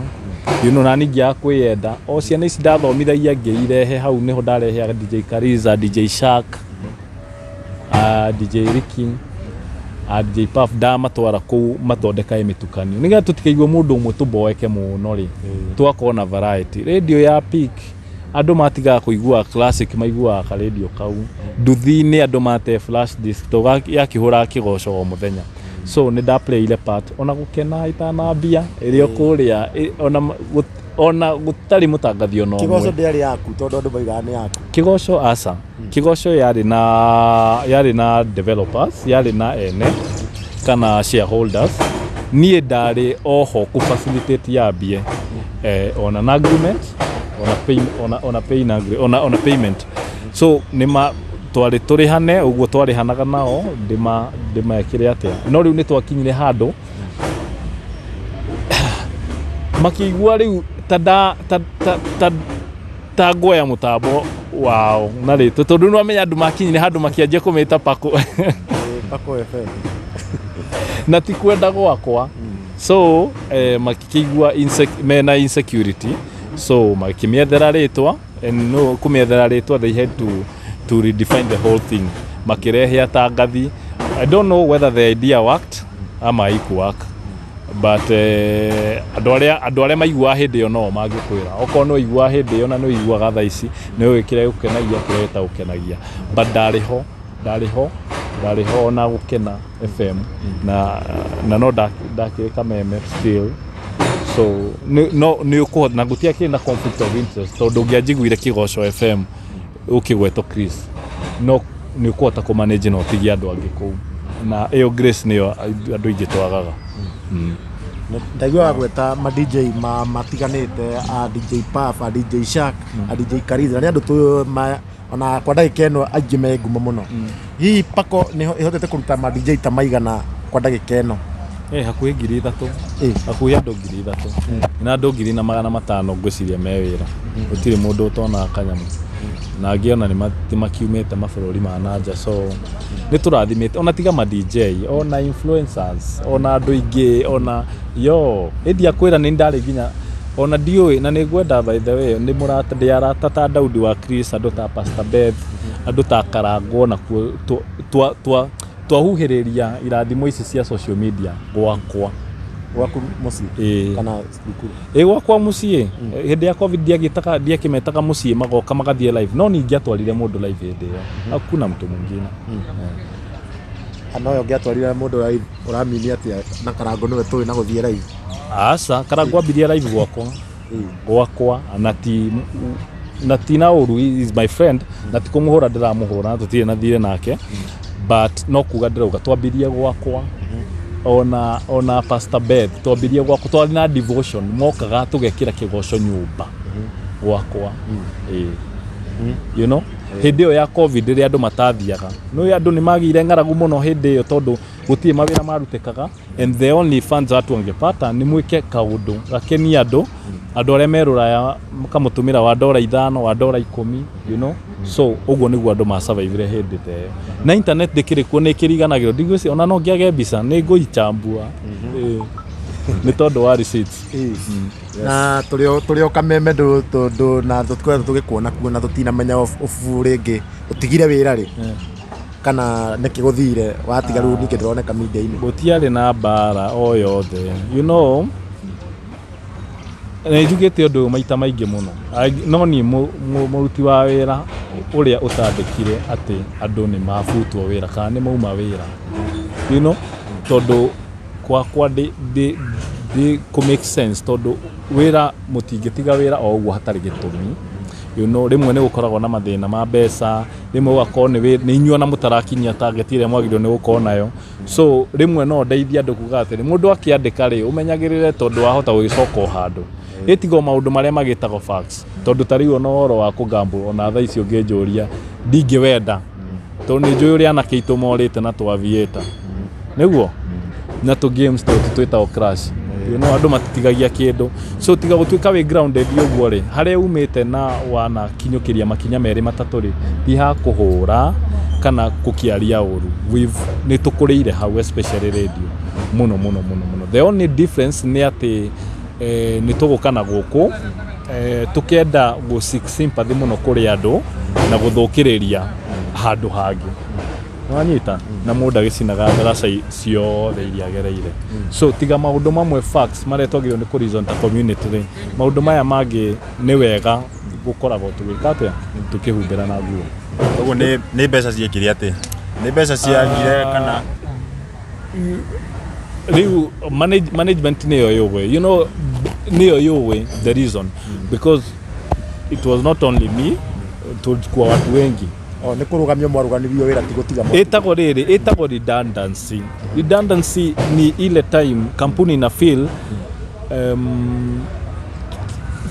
na ningĩ kwĩyenda o ciana ici ndathomithagia ngĩirehe hau. Nĩho ndareheaga DJ Kariza, DJ Shark, DJ Ricky, DJ Puff, ndamatwara kũu mathondekae mĩtukanio, nĩgetha tũtikaigue mũndũ ũmwe tũboeke mũno rĩ, twakorwo na variety. Radio ya peak, andũ matigaga kũigua classic, maiguaga ka radio kau nduthi-inĩ, andũ mate flash disk to yakĩhũraga kĩgoco o mũthenya. So nĩ nda playire part ona gũkena itanambia ĩrĩ o kũrĩa ona gũtarĩ mũtangathi ona Kĩgoco ũmwe. Ndĩarĩ yaku, tondũ andũ maigaga nĩ yaku? Kĩgoco aca. Kĩgoco yarĩ na developers, yarĩ na ene kana shareholders. Niĩ ndarĩ oho kũ facilitate yambie, ona na agreement, ona pay, ona pay na ona payment. So nĩma twarĩ tũrĩhane ũguo twarĩhanaga nao, ndĩmekĩre atĩa. No rĩu nĩ twakinyire handũ makĩigua rĩu ta nda ta ta ta ta nguoya mũtambo wao na rĩtwa, tondũ nĩ wamenya andũ makinyire handũ makĩanjia kũmĩta Pako. Pako FM. Na ti kwenda gwakwa. So makĩigua mena insecurity, so makĩmĩethera rĩtwa. And no kũmĩethera rĩtwa, they had to redefine the whole thing, makĩrehe atangathi. I don't know whether the idea worked ama haikuwork, but andũ arĩa maiguaga hĩndĩ ĩyo no mangĩkwĩra. Okorwo nĩ waiguaga hĩndĩ ĩyo na nĩ ũiguaga thaa ici, nĩ ũĩ kĩrĩa gĩgũkenagia, kĩrĩa gĩtagũkenagia. But ndarĩ ho ona gũkena FM na no ndakĩrĩ kameme still. So no nĩ ũkũhota na gũtiakĩrĩ na conflict of interest, tondũ ũngĩanjiguire Kĩgoco FM ũkĩgwetwo Chris, no nĩ ũkũhota kũmanage na ũtigie andũ angĩ kũu, na ĩyo grace nĩyo andũ aingĩ twagaga. Ndaigua wagweta ma DJ ma matiganĩte, a DJ Puff, a DJ Shark, a DJ Kariza, na nĩ andũ tũ ona kwa ndagĩka ĩno aingĩ me ngumo mũno. Hihi Pako nĩ ĩhotete kũruta ma DJ ta maigana kwa ndagĩka ĩno? Hakuhĩ 3,000. Hakuhĩ andũ 3,000 na andũ 1,500 ngwĩciria me wĩra. Gũtirĩ mũndũ ũtonaga kanyamũ, na angĩ ona nĩ makiumĩte mabũrũri ma nanja. So nĩ tũrathimĩte, ona tiga ma DJ, ona influencers, ona andũ aingĩ, ona yo ĩndia kwĩra nĩ ndarĩ nginya ona ndiũĩ. Na nĩ ngwenda, by the way, nĩ mũrata, ndĩ arata ta Daudi wa Chris, andũ ta Pastor Beth, andũ ta Karangwo, nakuo twahuhĩrĩria irathimo ici cia social media gwakwa. Gwaku mũciĩ? Ĩĩ. Kana thukuru? Ĩ, gwakwa mũciĩ. Hĩndĩ ya COVID ndiagĩtaga, ndiakĩmetaga mũciĩ magoka magathiĩ live, no ningĩatwarire mũndũ live hĩndĩ ĩyo, hakuna mtu mwingine. Kana ũyũ ũngĩatwarire mũndũ live, ũramini atĩa na Karango nĩwe tũĩ na gũthiĩ live? Aca, Karangwo ambirie live gwakwa. Gwakwa, na ti na ũru, he is my friend, na ti kũmũhũra ndĩramũhũra, na tũtirĩ na thirĩ nake, but no kuga ndĩrauga twambirie gwakwa. Ona Pastor Beth twambirie gwakwa, twarĩ na devotion, mokaga tũgekĩra kĩgoco nyũmba gwakwa. Ĩĩ. Hĩndĩ ĩyo ya COVID, rĩrĩa andũ matathiaga, nĩ andũ nĩ magĩire ng'aragu mũno hĩndĩ ĩyo, tondũ gũtirĩ mawĩra marutĩkaga, and the only funds watu wangepata nĩ mwĩke kaũndũ gakenie andũ, andũ arĩa me rũraya makamũtũmĩra wa $5, wa $10. So ũguo nĩguo andũ masurvivire hĩndĩ ta ĩyo, na internet ndĩkĩrĩ kuo, nĩ ĩkĩriganagĩrwo. Ndigwĩci ona no ngĩage mbica nĩ ngũichambua. Ĩĩ. Nĩ tondũ wa receipts. Na tũrĩ o Kameme ndũ na tũkoretwo tũgĩkuona kuo na tũtinamenya ũbu rĩngĩ ũtigire wĩra rĩ kana nĩkĩ gũthire watiga, rĩu ningĩ ndũroneka media-inĩ. Gũtiarĩ na mbara o yothe. Nĩ njugĩte ũndũ ũyũ maita maingĩ mũno. No niĩ mũruti wa wĩra ũrĩa ũtandĩkire atĩ andũ nĩ mabutwo wĩra kana nĩ mauma wĩra, tondũ kwakwa ndĩ kũ make sense, tondũ wĩra mũtingĩtiga wĩra o ũguo hatarĩ gĩtũmi. Rĩmwe nĩ gũkoragwo na mathĩna ma mbeca, rĩmwe gũgakorwo nĩ inyuĩ ona mũtarakinyia target ĩrĩa mwagĩrĩirwo nĩ gũkorwo nayo. So rĩmwe no ndeithie andũ kuga atĩrĩ, mũndũ akĩandĩka rĩ, ũmenyagĩrĩre, tondũ wahota gũgĩcoka o handũ ĩtigo maũndũ marĩa magĩtagwo facts, tondũ ta rĩu ona ũhoro wa kũgamble, ona thaa ici ũngĩnjũria ndingĩwenda, tondũ nĩ njũĩ ũrĩa anake aitũ morĩte na tũ aviator nĩguo na tũ games tũtũ twĩtagwo crash. Andũ matitigagia kĩndũ, so tiga gũtuĩka wĩ grounded ũguo rĩ, harĩa umĩte na wanakinyũkĩria makinya merĩ matatũ rĩ, ti ha kũhũra kana gũkĩaria ũru. Nĩ tũkũrĩire hau, especially radio mũno mũno mũno mũno. The only difference nĩ atĩ nĩ tũgũka na gũkũ tũkenda gũ seek sympathy mũno kũrĩ andũ na gũthũkĩrĩria handũ hangĩ. Nĩwanyita? Na mũndũ agĩcinaga ndaraca ciothe iria agereire. So tiga maũndũ mamwe, facts marĩa twagĩrĩirwo nĩ kũ reason ta community rĩ, maũndũ maya mangĩ nĩ wega gũkoragwo tũgĩka atĩa, tũkĩhumbĩra na nguo. Koguo nĩ mbeca ciekire atĩ nĩ mbeca ciagire kana? Rĩu management nĩyo yũĩ, nĩyo yũĩ the reason, because it was not only me, tulikuwa watu wengi. O nĩ kũrũgamio mwarũgamirio wĩra, ti gũtiga mwaki? Ĩtagwo rĩrĩ, ĩtagwo redundancy. Redundancy ni ile time kampuni ina feel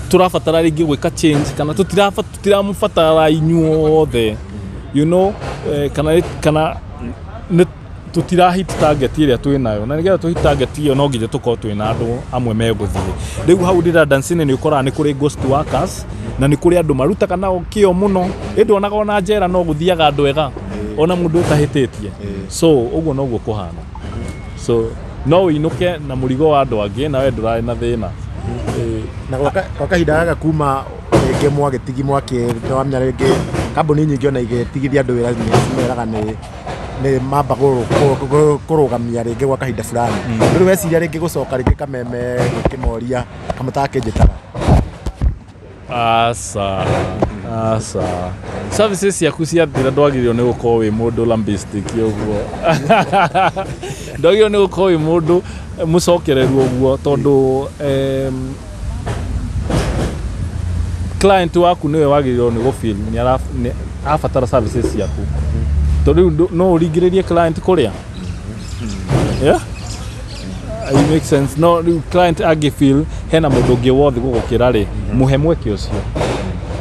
tũrabatara rĩngĩ gwĩka change kana tũtiramũbatara inyuothe, kana nĩ tũtira hit target ĩrĩa twĩ nayo, na nĩgetha tũ hit target ĩyo no nginya tũkorwo twĩ na andũ amwe megũthiĩ. Rĩu hau redundancy-inĩ nĩ ũkoraga nĩ kũrĩ ghost workers na nĩ kũrĩ andũ marutaga nao kĩo mũno, ĩndĩ onaga ona njera no gũthiaga andũ ega ona mũndũ ũtahĩtĩtie. So ũguo noguo kũhana. So no ũinũke na mũrigo wa andũ angĩ na we ndũrarĩ na thĩna. Ĩĩ. Na gwa kahinda gaka kuma rĩngĩ mwagĩtigi mwakĩ, nĩwamenya rĩngĩ kambuni nyingĩ ona igĩtigithia andũ wĩra nĩ meraga nĩ mamba kũrũgamia rĩngĩ gwa kahinda fulani. Rĩu weciria rĩngĩ gũcoka rĩngĩ Kameme gũkĩmoria kamũtakĩnjĩtaga? Aca, aca, services ciaku ciathira ndwagĩrĩirwo nĩ gũkorwo wĩ mũndũ lambistic ũguo, ndwagĩrĩirwo nĩ gũkorwo wĩ mũndũ mũcokereru ũguo, tondũ client waku nĩwe wagĩrĩirwo nĩ gũfeel nĩ abatara services ciaku, tondũ rĩu no ũringĩrĩrie client kũrĩa. Yeah? It makes sense. No rĩu client angĩ feel hena mũndũ ũngĩ wothe gũgũkĩra rĩ, mũhe mweke ũcio.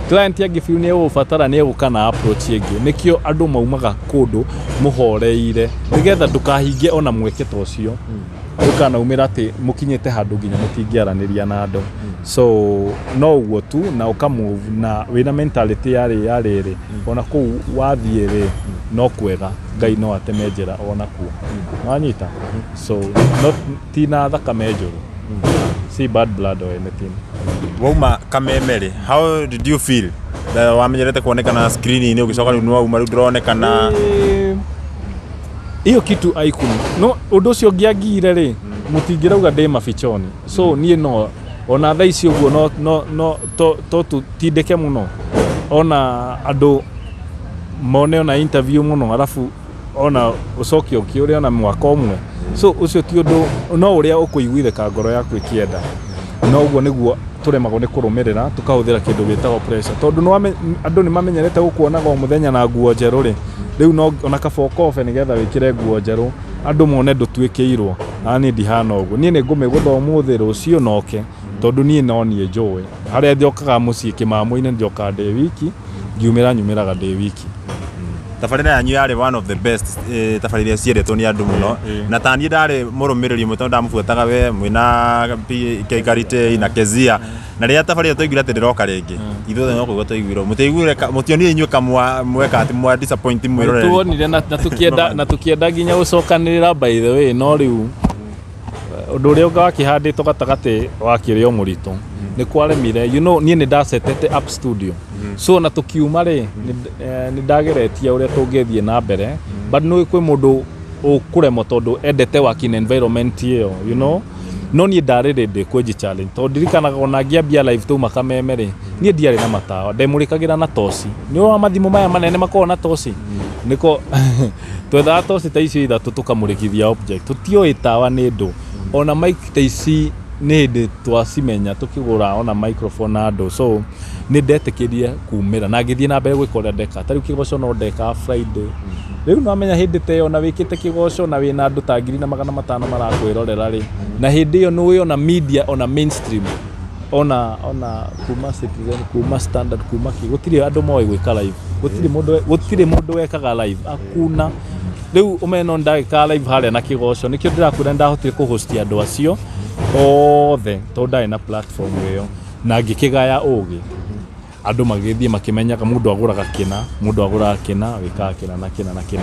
Client angĩ feel nĩ egũbatara, nĩ egũka na approach ĩngĩ. Nĩkĩo andũ maumaga kũndũ mũhoreire, nĩgetha ndũkahinge ona mweke ta ũcio, ndũkanaumĩra atĩ mũkinyĩte handũ nginya mũtingĩaranĩria na andũ. So no ũguo tu, na ũkamove na wĩna mentality ya rĩrĩ, ona kũu wathiĩ rĩ, no kwega, Ngai no ateme njĩra ona kuo. Wanyita? So not ti na thakame njũru, si bad blood or anything. Wauma Kameme rĩ, how did you feel? Wamenyerete kuonekana screen-inĩ, ũgĩcoka rĩu nĩ wauma, rĩu ndũronekana. Hiyo kitu haikuni, no ũndũ ũcio ngĩangire rĩ, mũtingĩrauga ndĩ mafichoni. So niĩ no ona thaa ici ũguo no to tũtindĩke mũno ona andũ mone ona interview mũno, arabu ona ũcoke ũkĩũre ona mwaka ũmwe. So ũcio ti ũndũ, no ũrĩa ũkũiguithĩka ngoro yaku ĩkĩenda. No ũguo nĩguo tũremagwo nĩ kũrũmĩrĩra, tũkahũthĩra kĩndũ gĩtagwo pressure, tondũ andũ nĩ mamenyerete gũkuonaga o mũthenya na nguo njerũ rĩ, rĩu no ona kaba ũkobe nĩgetha wĩkĩre nguo njerũ andũ mone ndũtuĩkĩirwo. Niĩ ndihana ũguo, niĩ nĩ ngũmĩgũtha ũmũthĩ, rũciũ noke, tondũ niĩ no niĩ njũĩ harĩa njokaga mũciĩ kĩmamo-inĩ, njokaga ndĩ wiki, ngiumĩra nyumĩraga ndĩ wiki. Tabarĩra yanyu yarĩ one of the best tabarĩra iria ciendetwo nĩ andũ mũno. Na taniĩ ndarĩ mũrũmĩrĩri ũmwe tondũ ndamũbuataga we mwĩna Karitei na Kezia, na rĩrĩa tabarĩra twaiguire atĩ ndĩroka rĩngĩ, ithuothe no kũigua twaiguire, mũtiaiguire, mũtionire inyuĩ kamwa mweka atĩ mwa disappoint mwĩroreri? Tuonire na tũkĩenda nginya gũcokanĩrĩra, by the way, no rĩu ũndũ ũrĩa ũngĩ wakĩhandĩtwo gatagatĩ wakĩrĩ o mũritũ, nĩ kwaremire. Niĩ nĩ ndacetete up studio, so na tũkiuma rĩ, nĩ ndageretie ũrĩa tũngĩthiĩ na mbere, but nĩ kwĩ mũndũ ũkũremwo tondũ endete working environment ĩyo. No niĩ ndarĩ ready kwĩnji challenge, tondũ ndirikanaga ona ngĩambia live tauma Kameme rĩ, niĩ ndiarĩ na matawa, ndemũrĩkagĩra na toci. Nĩ wa mathimũ maya manene makoragwo na toci, nĩko twethaga toci ta icio ithatũ tũkamũrĩkithia object. Tũtioĩ tawa nĩ ndũ, ona mic ta ici nĩ hĩndĩ twacimenya, tũkĩgũra ona microphone na andũ. So nĩ ndetĩkĩrie kumĩra na ngĩthiĩ na mbere gwĩka ũrĩa ndeka. Ta rĩu kĩgoco no ndekaga Friday. Rĩu nwamenya hĩndĩ ta ĩyo na wĩkĩte kĩgoco na wĩna andũ ta 1,500 marakwĩrorera rĩ, na hĩndĩ ĩyo nĩũĩ ona media, ona mainstream, ona kuma Citizen, kuma Standard, kuma kĩ, gũtirĩ andũ moĩ gwĩka live, gũtirĩ mũndũ wekaga live, hakuna. Rĩu ũmenye no ndagĩkaga live harĩa na kĩgoco, nĩkĩo ndĩrakwĩra ndahotire kũhost andũ acio othe, tondũ ndarĩ na platform ĩyo, na ngĩkĩgaya ũgĩ, andũ magĩthiĩ makĩmenyaga mũndũ agũraga kĩna, mũndũ agũraga kĩna, wĩkaga kĩna na kĩna na kĩna.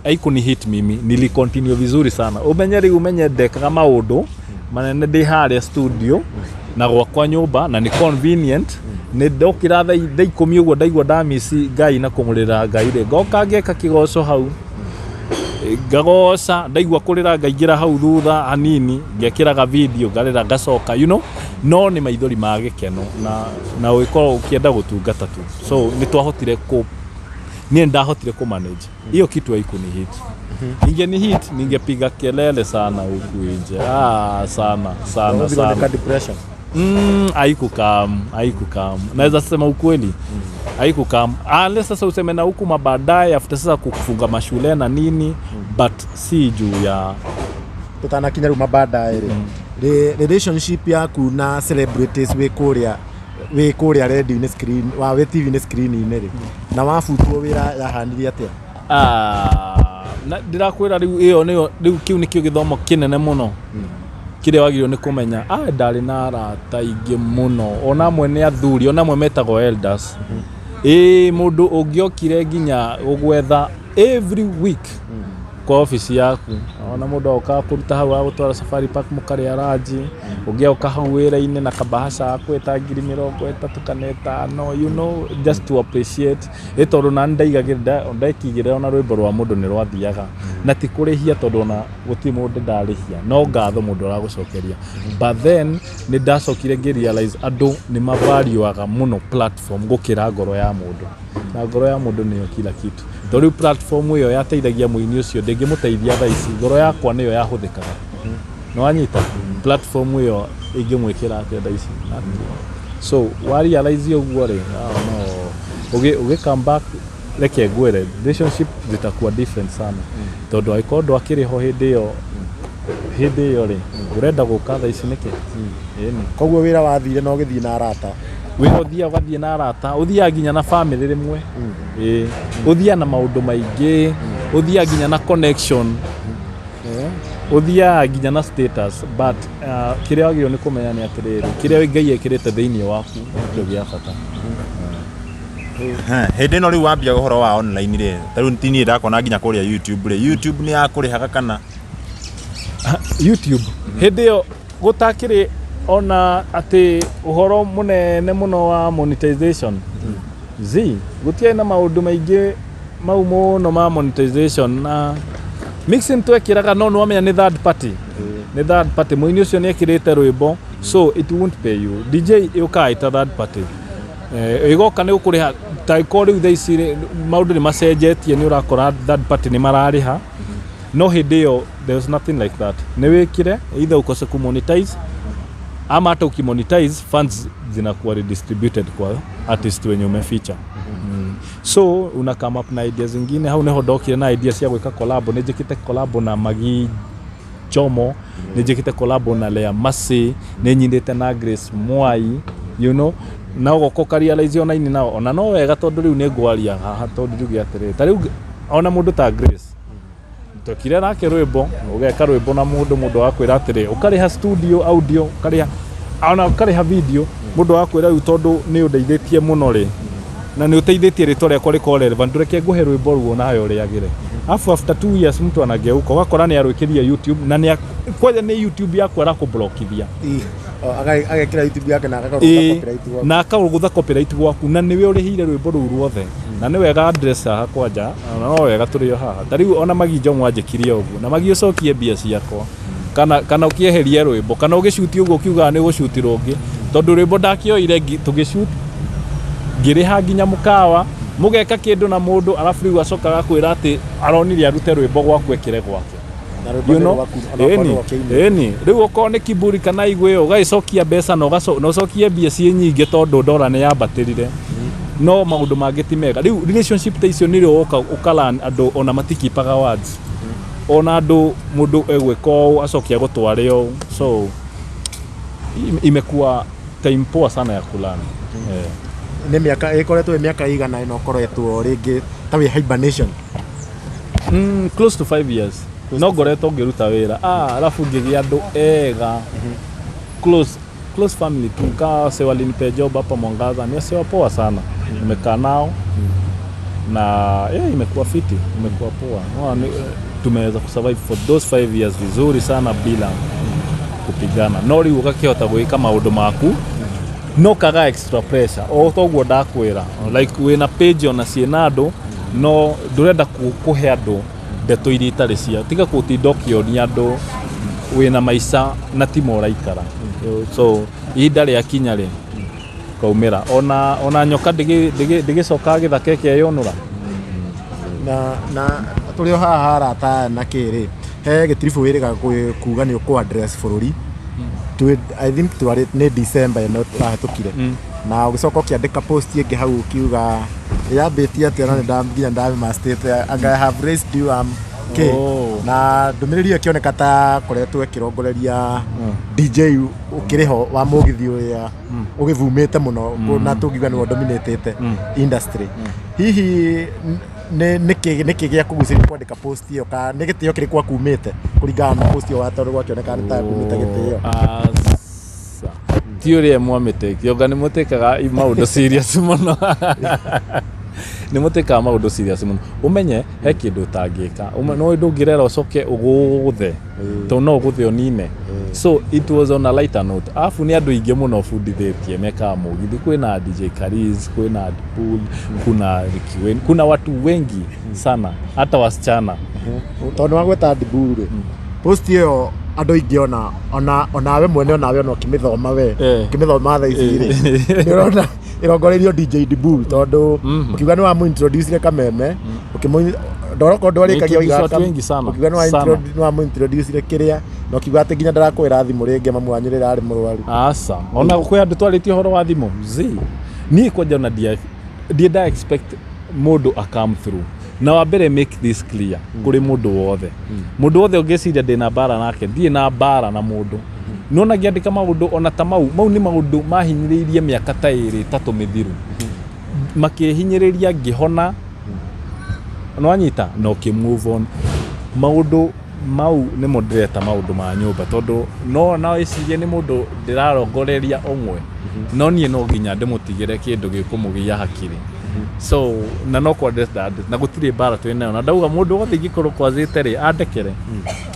Haikuni hit mimi, nilicontinue vizuri sana. Ũmenye rĩu, ũmenye ndekaga maũndũ manene ndĩ harĩa studio na gwakwa nyũmba, na nĩ convenient. Nĩ ndokĩra thaa 10 ũguo, ndaigua ndamici Ngai na kũmũrĩra Ngai rĩ, ngoka ngeka kĩgoco hau, ngagoca, ndaigua kũrĩra ngaingĩra hau thutha hanini, ngekĩraga video, ngarĩra, ngacoka, no nĩ maithori ma gĩkeno na ũgĩkorwo ũkĩenda gũtungata tu. So nĩ twahotire kũ niĩ ndahotire kũ manage hiyo kitu. Haikuni hit. Ingeni hit, ningepiga kelele sana huku nje, ah, sana sana. Ũgũthirwo nĩ Sana. ka depression. Haikukam, haikukam. Naweza sema ukweli, haikukam. Unless sasa useme na huku mabaadaye, after sasa kufunga mashule na nini, but si juu ya Tutanakinya rĩu mabaadaye rĩ, relationship yaku na celebrities wĩ kũrĩa radio-inĩ, screen wa wĩ TV-inĩ, screen-inĩ rĩ, na wabutwo wĩra, yahanire atĩa? Ah, na ndĩrakwĩra rĩu ĩyo nĩyo rĩu, kĩu nĩkĩo gĩthomo kĩnene mũno kĩrĩa wagĩrĩirwo nĩ kũmenya. Ah, ndarĩ na arata aingĩ mũno, ona amwe nĩ athuri, ona amwe metagwo elders. Ĩĩ, mũndũ ũngĩokire nginya gũgwetha every week kwa ofici yaku, ona mũndũ agokaga kũruta hau, agũtwara Safari Park, mũkarĩa ranji, ũngĩ agoka hau wĩra-inĩ na kabahasha akwĩta 30,000 kana 5, just to appreciate. Ĩ tondũ nani ndaigagĩrĩra, ndekigĩrĩra ona rwĩmbo rwa mũndũ nĩ rwathiaga, na ti kũrĩhia, tondũ ona gũtirĩ mũndũ ndarĩhia, no ngatho mũndũ aragũcokeria. But then nĩ ndacokire ngĩ realize andũ nĩ mavaluaga mũno platform gũkĩra ngoro ya mũndũ, na ngoro ya mũndũ nĩyo kila kitu, tondũ rĩu platform ĩyo yateithagia mũini ũcio, ndĩngĩmũteithia thaa ici. Ngoro yakwa nĩyo yahũthĩkaga, nĩ wanyita? Platform ĩyo ĩngĩmwĩkĩra atĩa thaa ici? Nothing. So wa realize ũguo rĩ, ah, no ũgĩ come back, reke ngwĩre, relationship zitakuwa different sana, tondũ angĩkorwo ndwakĩrĩ ho hĩndĩ ĩyo rĩ, ũrenda gũka thaa ici nĩkĩ? Ĩni. Koguo wĩra wathire na ũgĩthiĩ na arata? Wĩra ũthiaga ũgathiĩ na arata, ũthiaga nginya na family rĩmwe. Ĩĩ, ũthiaga na maũndũ maingĩ, ũthiaga nginya na connection, ũthiaga nginya na status, but kĩrĩa wagĩrĩirwo nĩ kũmenya nĩ atĩrĩrĩ, kĩrĩa Ngai ekĩrĩte thĩinĩ waku nĩkĩo gĩa bata. Hĩndĩ ĩno rĩu wambia ũhoro wa online rĩ, ta rĩu ti niĩ ndakona nginya kũrĩa YouTube rĩ, YouTube nĩ yakũrĩhaga kana? YouTube hĩndĩ ĩyo gũtakĩrĩ ona atĩ ũhoro mũnene mũno wa monetization z gũtiarĩ na maũndũ maingĩ mau mũno ma monetization na mixing twekĩraga, no nĩwamenya nĩ third party, nĩ third party, mũini ũcio nĩ ekĩrĩte rwĩmbo, so it won't pay you. DJ yũkaga ĩta third party, ĩgoka nĩ gũkũrĩha. Ta ĩkorwo rĩu thaa ici rĩ, maũndũ nĩ macenjetie, nĩ ũrakora third party nĩ mararĩha, no hĩndĩ ĩyo there was nothing like that. Nĩ wĩkire either ukose kumonetize, ama hata ukimonetize, funds zinakuwa redistributed kwa artist wenye umeficha. So una come up na idea zingine. Hau niho ndokire na idea cia gwĩka collab. Nĩ njĩkĩte collab na Magi Njomo, nĩ njĩkĩte collabo na Lea Mercy, nĩ nyinĩte na Grace Mwai, you know, na ũgoka ũkarealize ona ini nao ona no wega, tondũ rĩu nĩ ngwaria haha, tondũ njuge atĩrĩrĩ, ta rĩu ona mũndũ ta Grace twekire nake rwĩmbo, ũgeka rwĩmbo na mũndũ, mũndũ agakwĩra atĩrĩ, ũkarĩha studio audio, ũkarĩha ona ũkarĩha video, mũndũ agakwĩra rĩu tondũ nĩ ũndeithĩtie mũno rĩ, na nĩ ũteithĩtie rĩtwa rĩakwa rĩkorwo relevant, reke ngũhe rwĩmbo ruo nawe ũrĩagĩre. Alafu after 2 years mtu anageuka, ũgakora nĩ arwĩkĩria YouTube na nĩ kwanja nĩ YouTube yaku arakũblokithia. Agekĩra YouTube yake na agakorwo copyright gwaku. Na akaũgũtha copyright gwaku, na nĩwe ũrĩhĩire rwĩmbo rũu ruothe. Na nĩ wega address haha kwanja, na no wega tũrĩ o haha. Ta rĩu ona Magi Njomo anjĩkire ũguo, na Magi ũcokie mbia ciakwa kana ũkĩeherie rwĩmbo, kana ũgĩcuti ũguo ũkiugaga nĩ ũgũcuti rũngĩ, tondũ rwĩmbo ndakĩoire tũgĩcut, ngĩrĩha nginya mũkawa, mũgeka kĩndũ na mũndũ, arabu rĩu acoka agakwĩra atĩ aronire arute rwĩmbo gwaku ekĩre gwake. Na rwĩmbo You nĩ know? rwaku, ona okorwo Ĩni, nĩwe ũkĩinire. ĩni rĩu okorwo nĩ kiburi kana igwe ĩyo, ũgagĩcokia mbeca na ũcokie mbia ciĩ nyingĩ, tondũ ndora nĩ yambatĩrire, no maũndũ mangĩ ti mega. Rĩu relationship ta icio nĩrĩo woka ũkalan andũ ona matikipaga words, ona andũ mũndũ egwĩka ũũ acoke agũtware ũũ. So imekuwa time poa sana ya kulan, eh. Nĩ mĩaka ĩkoretwo ĩ mĩaka igana ĩno ũkoretwo rĩngĩ ta wĩ hibernation? Close to 5 years no ngoretwo ngĩruta wĩra, alafu ngĩgĩa andũ ega, close close family tu ka se walinipea job hapa Mwangaza, ni wase poa sana, nimekaa nao na yeah, imekuwa fiti, imekuwa poa. No, tumeweza kusurvive for those 5 years vizuri sana bila kupigana, no rĩu ũgakĩhota gwĩka maũndũ maku no kaga extra pressure o toguo ndakwĩra, like wĩna page ona ciĩna andũ, no ndũrenda kũhe andũ ndeto iria itarĩ cia, tiga gũtinda ũkĩonia andũ wĩna maica na timo ũraikara. So ihinda rĩakinya rĩ kaumĩra, ona nyoka ndĩgĩcokaga gĩthaka ĩkeyũnũra. Na tũrĩ o haha arata aya na kĩrĩ he gĩtiribũ wĩrĩga kuga nĩ ũkũ address bũrũri. I think twarĩ nĩ December ĩno tũrahĩtũkire, na ũgĩcoka ũkĩandĩka post ĩngĩ hau ũkiuga yambĩtie atĩ ona nĩ nginya ndamastĩte anga I have raised you K. Oh. Na ndũmĩrĩri ĩyo ĩkĩoneka ta koretwo ĩkĩrongoreria DJ ũkĩrĩ ho wa mũgithi ũrĩa ũgĩvumĩte mũno na tũngiuga nĩwe dominatĩte industry. Hihi nĩ nĩkĩ gĩa kũgucĩrĩria kwandĩka post ĩyo, ka nĩ gĩtĩo kĩrĩkũ akumĩte kũringana na post ĩyo tondũ gwakĩoneka nĩ ta kumĩte gĩtĩo? Aca, ti ũrĩa mwamĩtĩki onga nĩ mũtĩkaga maũndũ serious mũno, nĩ mũtĩkaga maũndũ serious mũno. Ũmenye he kĩndũ ũtangĩka. No ndũngĩrera ũcoke ũgũthe, tondũ no ũgũthe ũnine. So it was on a lighter note. Alafu nĩ andũ aingĩ mũno bundithĩtie mekaga mũgithi, kwĩna DJ Kariz, kwĩna Deadpool, kuna Ricky Wayne, kuna watu wengi sana, hata wasichana. Tondũ wagweta Diburu rĩ, post ĩyo andũ aingĩ ona onawe mwene onawe ona ũkĩmĩthoma we ũkĩmĩthoma thaa ici rĩ, nĩ ũrona ĩrongoreirio DJ Dibul, tondũ ũkiuga nĩ wamũ kameme ũkĩmũ ndoroko ndwarĩkagia. Nĩ watu wengi sana. Ũkiuga nĩ Sana. wamũ kĩrĩa na ũkiuga atĩ nginya ndarakwĩra thimũ rĩngĩ mamu wanyu rĩrĩa arĩ mũrwaru. Aca, ona kwĩ andũ twarĩtie ũhoro wa thimũ zi niĩ kwanja ona ndienda expect mũndũ a come through. Na wa mbere, make this clear kũrĩ mũndũ wothe, mũndũ wothe ũngĩciria ndĩna mbara nake, ndirĩ na mbara na mũndũ. Nona ngĩandĩka maũndũ ona ta mau, mau nĩ maũndũ mahinyĩrĩirie mĩaka ta ĩrĩ ĩtatũ mĩthiru, makĩhinyĩrĩria ngĩhona, nĩwanyita na ũkĩ move on. Maũndũ mau nĩmo ndĩreta maũndũ ma nyũmba, tondũ no ĩcirie nĩ mũndũ ndĩrarongoreria ũmwe, no niĩ no nginya ndĩmũtigĩre kĩndũ gĩkũmũgia hakiri. So na no kwa na gũtirĩ mbara twĩ nayo, na ndauga mũndũ wothe ingĩkorwo kwazĩte rĩ andekere,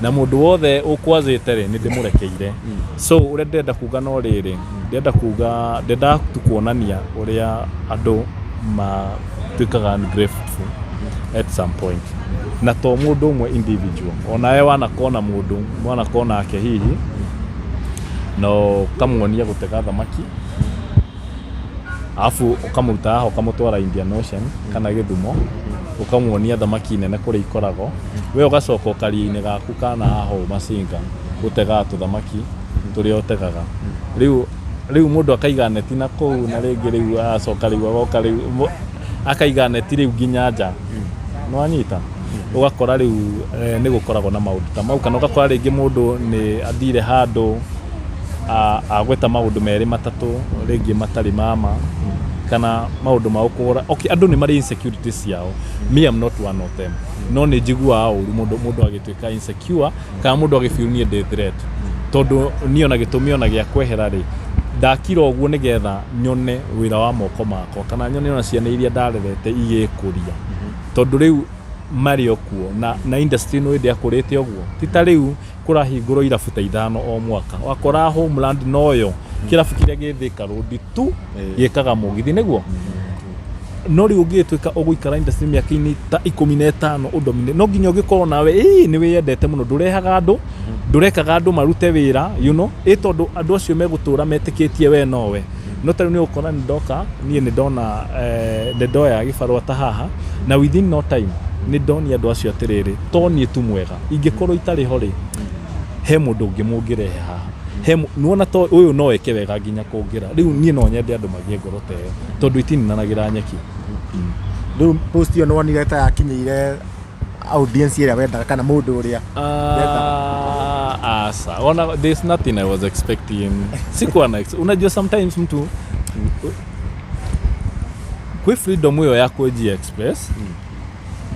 na mũndũ wothe ũkwazĩte rĩ nĩ ndĩmũrekeire. So ũrĩa ndĩrenda kuga no rĩrĩ, ndĩrenda kuga ndĩrendaga tu kuonania ũrĩa andũ matuĩkaga ungrateful at some point, na to mũndũ ũmwe individual, onawe wanakona mũndũ mwanakona ake hihi no ũkamuonia gũtega thamaki, alafu ũkamũruta haha ũkamũtwara Indian Ocean kana Gĩthumo, ũkamuonia thamaki nene kũrĩa ikoragwo, we ũgacoka ũkaria-inĩ gaku kana haha ũũ Masinga gũtegaga tũthamaki tũrĩa ũtegaga. Rĩu mũndũ akaiga neti na kũu, na rĩngĩ rĩu agacoka rĩu agoka rĩu akaiga neti rĩu nginya nja, nĩwanyita? Ũgakora rĩu nĩ gũkoragwo na maũndũ ta mau, kana ũgakora rĩngĩ mũndũ nĩ athire handũ agweta maũndũ merĩ matatũ rĩngĩ matarĩ mama kana maũndũ ma ũkũgũra. Okay, andũ nĩ marĩ insecurities ciao. Me, I'm not one of them, no nĩ njiguaga ũru mũndũ agĩtuĩka insecure kana mũndũ agĩfeel niĩ ndĩ threat, tondũ niĩ ona gĩtũmi ona gĩa kwehera rĩ, ndakira ũguo nĩgetha nyone wĩra wa moko makwa kana nyone ona ciana iria ndarerete igĩkũria, tondũ rĩu marĩ o kuo na industry ĩno ĩndĩ akũrĩte ũguo, ti ta rĩu kũrahingũrwo irabu ta ithano o mwaka. Wakora Homeland noyo kĩrabu kĩrĩa gĩ Thika Road tu gĩkaga mũgithi nĩguo. No rĩu ũngĩgĩtuĩka ũgũikara industry mĩaka-inĩ ta 15 ũdomine, no nginya ũgĩkorwo nawe ĩĩ nĩ wĩyendete mũno, ndũrehaga andũ, ndũrekaga andũ marute wĩra ĩ tondũ andũ acio megũtũra metĩkĩtie we nowe. No ta rĩu nĩ ũgũkora nĩ ndoka niĩ nĩ ndona nĩ ndoya gĩbarũa ta haha, na within no time nĩ ndonia andũ acio atĩrĩrĩ, to niĩ tu mwega, ingĩkorwo itarĩ ho rĩ, he mũndũ ũngĩ mũngĩrehe haha, he nĩwona to ũyũ no eke wega nginya kũngĩra. Rĩu niĩ no nyende andũ magĩe ngoro ta ĩyo, tondũ itininanagĩra nyeki. Rĩu post ĩyo nĩwonire ta yakinyĩire audience ĩrĩa wendaga kana mũndũ ũrĩa? Ah, asa ona there's nothing I was expecting. Sikuwa na unajua sometimes mtu kwi freedom hiyo ya kuji express,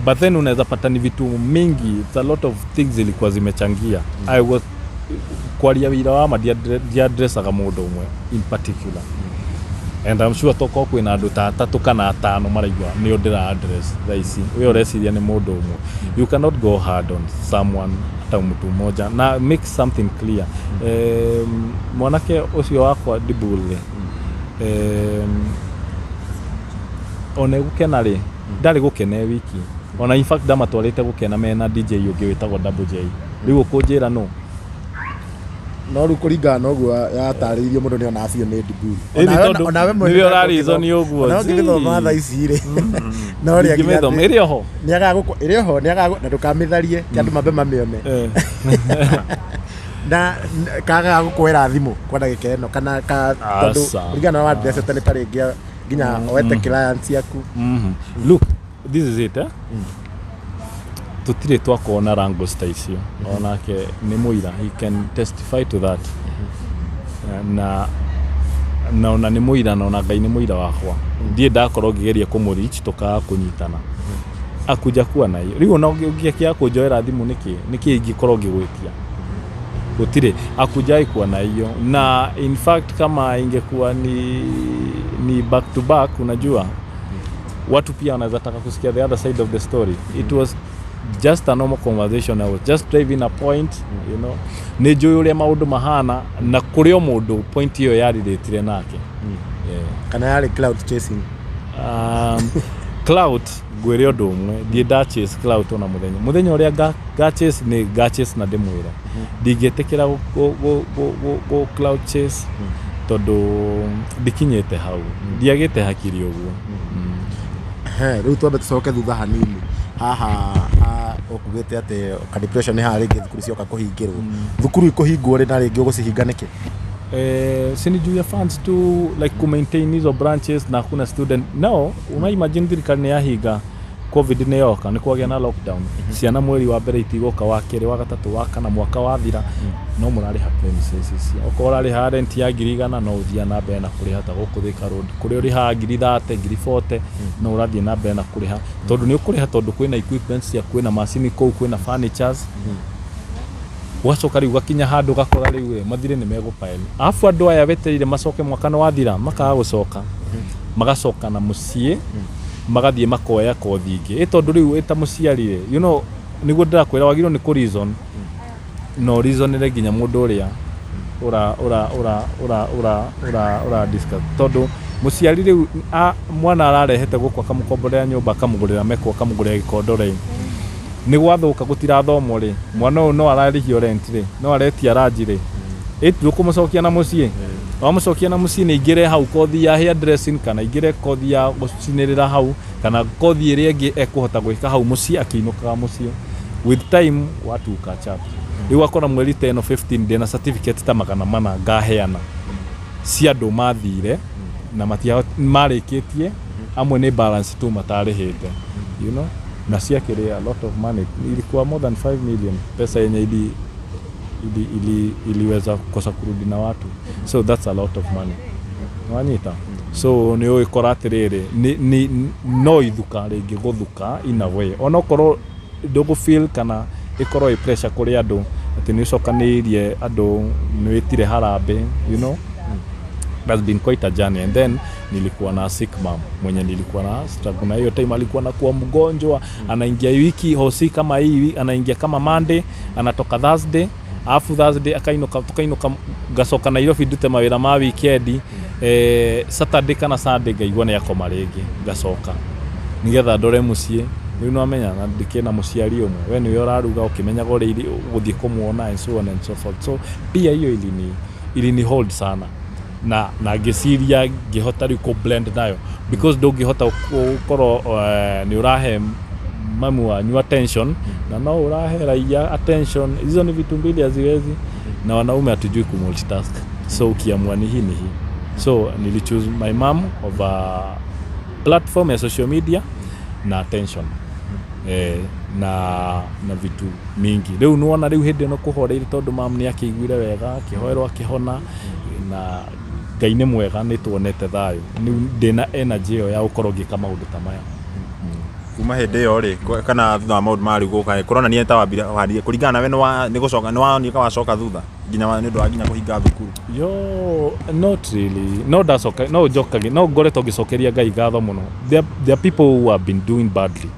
but then unaweza pata ni vitu mingi, it's a lot of things zilikuwa zimechangia. I was kwaria wira wa ma ndiadressaga mũndũ ũmwe in particular, and I'm sure tokorwo kwĩna andũ ta atatũ kana atano maraigua nĩo ndĩra address thaa ici. Ũyũ ũreciria nĩ mũndũ ũmwe, you cannot go hard on someone hata mtu mmoja. Na make something clear, mwanake ũcio wakwa Dibul rĩ, ona gũkena rĩ, ndarĩ gũkena e wiki. Ona in fact ndamatwarĩte gũkena mena DJ ũngĩ wĩtagwo Double J. Rĩu ũkũnjĩra no No rĩu kũringana na ũguo yatarĩirio, mũndũ nĩ onaga biũ nĩ Dibul. Ĩni tondũ nĩwe ũrareason ũguo. Ona ũngĩgĩthoma thaa ici rĩ, no rĩa nginya Ingĩmĩthoma ĩrĩ oho. Nĩagaga gũkũ ĩrĩ oho, nĩagaga na ndũkamĩtharie kĩ andũ mambe mamĩone. Na kagaga gũkũera thimũ kwa ndagĩka ĩno kana ka tondũ Aca. kũringana na wandrecete nĩ ta rĩngĩ nginya wete clients yaku. Look, this is it, eh? Tutirĩ twakorwo na wrangles ta icio. Onake nĩ mũira, he can testify to that. Na ona nĩ mũira, na ona Ngai nĩ mũira wakwa, ndiĩ ndakorwo ngĩgeria kũmũreach tũkaga kũnyitana akuja kuwa na hiyo. Rĩu ona ũngĩkĩaga kũnjoera thimũ nĩkĩ nĩkĩ ingĩkorwo ngĩgwĩtia gũtirĩ akujai kuwa na hiyo. Na in fact kama ingekuwa ni back to back, unajua watu pia wanaweza taka kusikia the other side of the story. It was just a normal conversation. I was just driving a point. Nĩ njũĩ ũrĩa maũndũ mahana na kũrĩ o mũndũ point ĩyo yarirĩtire nake, yeah. Kana yarĩ clout chasing? Clout, ngwĩre ũndũ ũmwe, ndiĩ nda chase clout ona mũthenya. Mũthenya ũrĩa nga chase nĩ nga chase, na ndĩmwĩre ndingĩtĩkĩra gũ clout chase, tondũ ndikinyĩte hau, ndiagĩte hakiri ũguo. He, rĩu twambe tũcoke thutha hanini haha ha ũkugĩte atĩ ka depression nĩ haha rĩngĩ thukuru cioka kũhingĩrwo. Thukuru ikũhingwo rĩ, na rĩngĩ ũgũcihinga nĩkĩ? Si ni juu ya funds tu, like ku maintain hizo branches na hakuna student. No una imagine thirikari nĩ yahinga, COVID nĩ yoka, nĩ kwagĩa na lockdown, ciana mweri wa mbere itigoka, wa kerĩ, wa gatatũ, wa kana, mwaka wathira no mũrarĩha premises icio. Okorwo ũrarĩha rent ya 100,000, no ũthiĩ na mbere na kũrĩha. Ta gũkũ Thika Road kũrĩa ũrĩhaga 30,000, 40,000, no ũrathiĩ na mbere na kũrĩha, tondũ nĩ ũkũrĩha tondũ kwĩna equipment cia, kwĩna macini kũu, kwĩna furnitures. Ũgacoka rĩu ũgakinya handũ ũgakora rĩu ĩ mathirĩ nĩ megũpaĩl, arabu andũ aya wetereire macoke mwaka nĩ wathira, makaga gũcoka, magacoka na mũciĩ, magathiĩ makoya kothi ingĩ. Ĩ tondũ rĩu ĩ ta mũciari rĩ, nĩguo ndĩrakwĩra wagĩrĩirwo nĩ kũ reason na ũreasonĩre nginya mũndũ ũrĩa ũra ũra ũra ũra ũra ũra ũra discuss, tondũ mũciari rĩu mwana ararehete gũkũ, akamũkomborera nyũmba, akamũgũrĩra meko, akamũgũrĩra gĩkondo, rĩ nĩ gwathũka, gũtirathomwo rĩ, mwana ũyũ no ararĩhio rent rĩ, no aretia ranji rĩ, ĩ ndũkũmũcokia na mũciĩ. Wamũcokia na mũciĩ nĩ ingĩre hau kothi ya hair dressing, kana ingĩre kothi ya gũcinĩrĩra hau, kana kothi ĩrĩa ĩngĩ ekũhota gwĩka hau mũciĩ akĩinũkaga mũciĩ. With time watu catch up. Rĩu wakora mweri ta ĩno 15 ndĩna certificate ta 400 ngaheana cia andũ mathire na marĩkĩtie, amwe nĩ balance tu matarĩhĩte. Na ciakĩrĩ a lot of money, ilikuwa more than 5 million, pesa yenye iliweza kukosa kurudi na watu. So that's a lot of money, wanyita. So nĩ ũgĩkora atĩrĩrĩ, no ithuka rĩngĩ gũthuka in a way, onokorwo ndũgũ feel kana ĩkorwo ĩ pressure kũrĩ andũ atĩ nĩ ũcokanĩrĩirie andũ, nĩ wĩtire harambee. That's been quite a journey. And then nilikuwa na sick mom mwenye nilikuwa na struggle na hiyo time alikuwa nakuwa mgonjwa, anaingia wiki hosi kama hii, anaingia kama Monday, anatoka Thursday, alafu Thursday akainuka, tukainuka, ngacoka Nairobi ndute mawĩra ma weekend, Saturday kana Sunday ngaigua nĩ akoma rĩngĩ, ngacoka nigetha ndore mũciĩ. Rĩu nĩwamenya na ndikĩna mũciari ũmwe, we nĩwe ũraruga ũkĩmenyaga ũrĩa ũgũthiĩ kũmuona and so on and so forth. So pia hiyo ilini hold sana na ngĩciria ngĩhota rĩu kũ blend nayo, because ndũngĩhota gũkorwo nĩ ũrahe mamu wanyu attention na no ũrahe raia attention. Hizo ni vitu mbili haziwezi, na wanaume hatujui kumultitask. So ukiamua ni hii ni hii. So nilichoose my mom over platform ya social media na attention na vitu mingi. Rĩu nĩwona rĩu hĩndĩ ĩno kũhoreire, tondũ mam nĩ akĩiguire wega, akĩhoerwo, akĩhona, na Ngai nĩ mwega, nĩ tuonete thayũ. Rĩu ndĩna energy ĩyo ya gũkorwo ngĩka maũndũ ta maya. Kuma hĩndĩ ĩyo rĩ, kana thutha wa maũndũ maya rĩu gũka, kũronania ta wambire warie kũringana nawe nĩ gũcoka nĩ wonire ka wacoka thutha nginya nĩ ũndũ wa nginya kũhinga thukuru? Yo, not really. No ndacoka, no njokage, no ngoretwo ngĩcokeria Ngai ngatho mũno. There are people who have been doing badly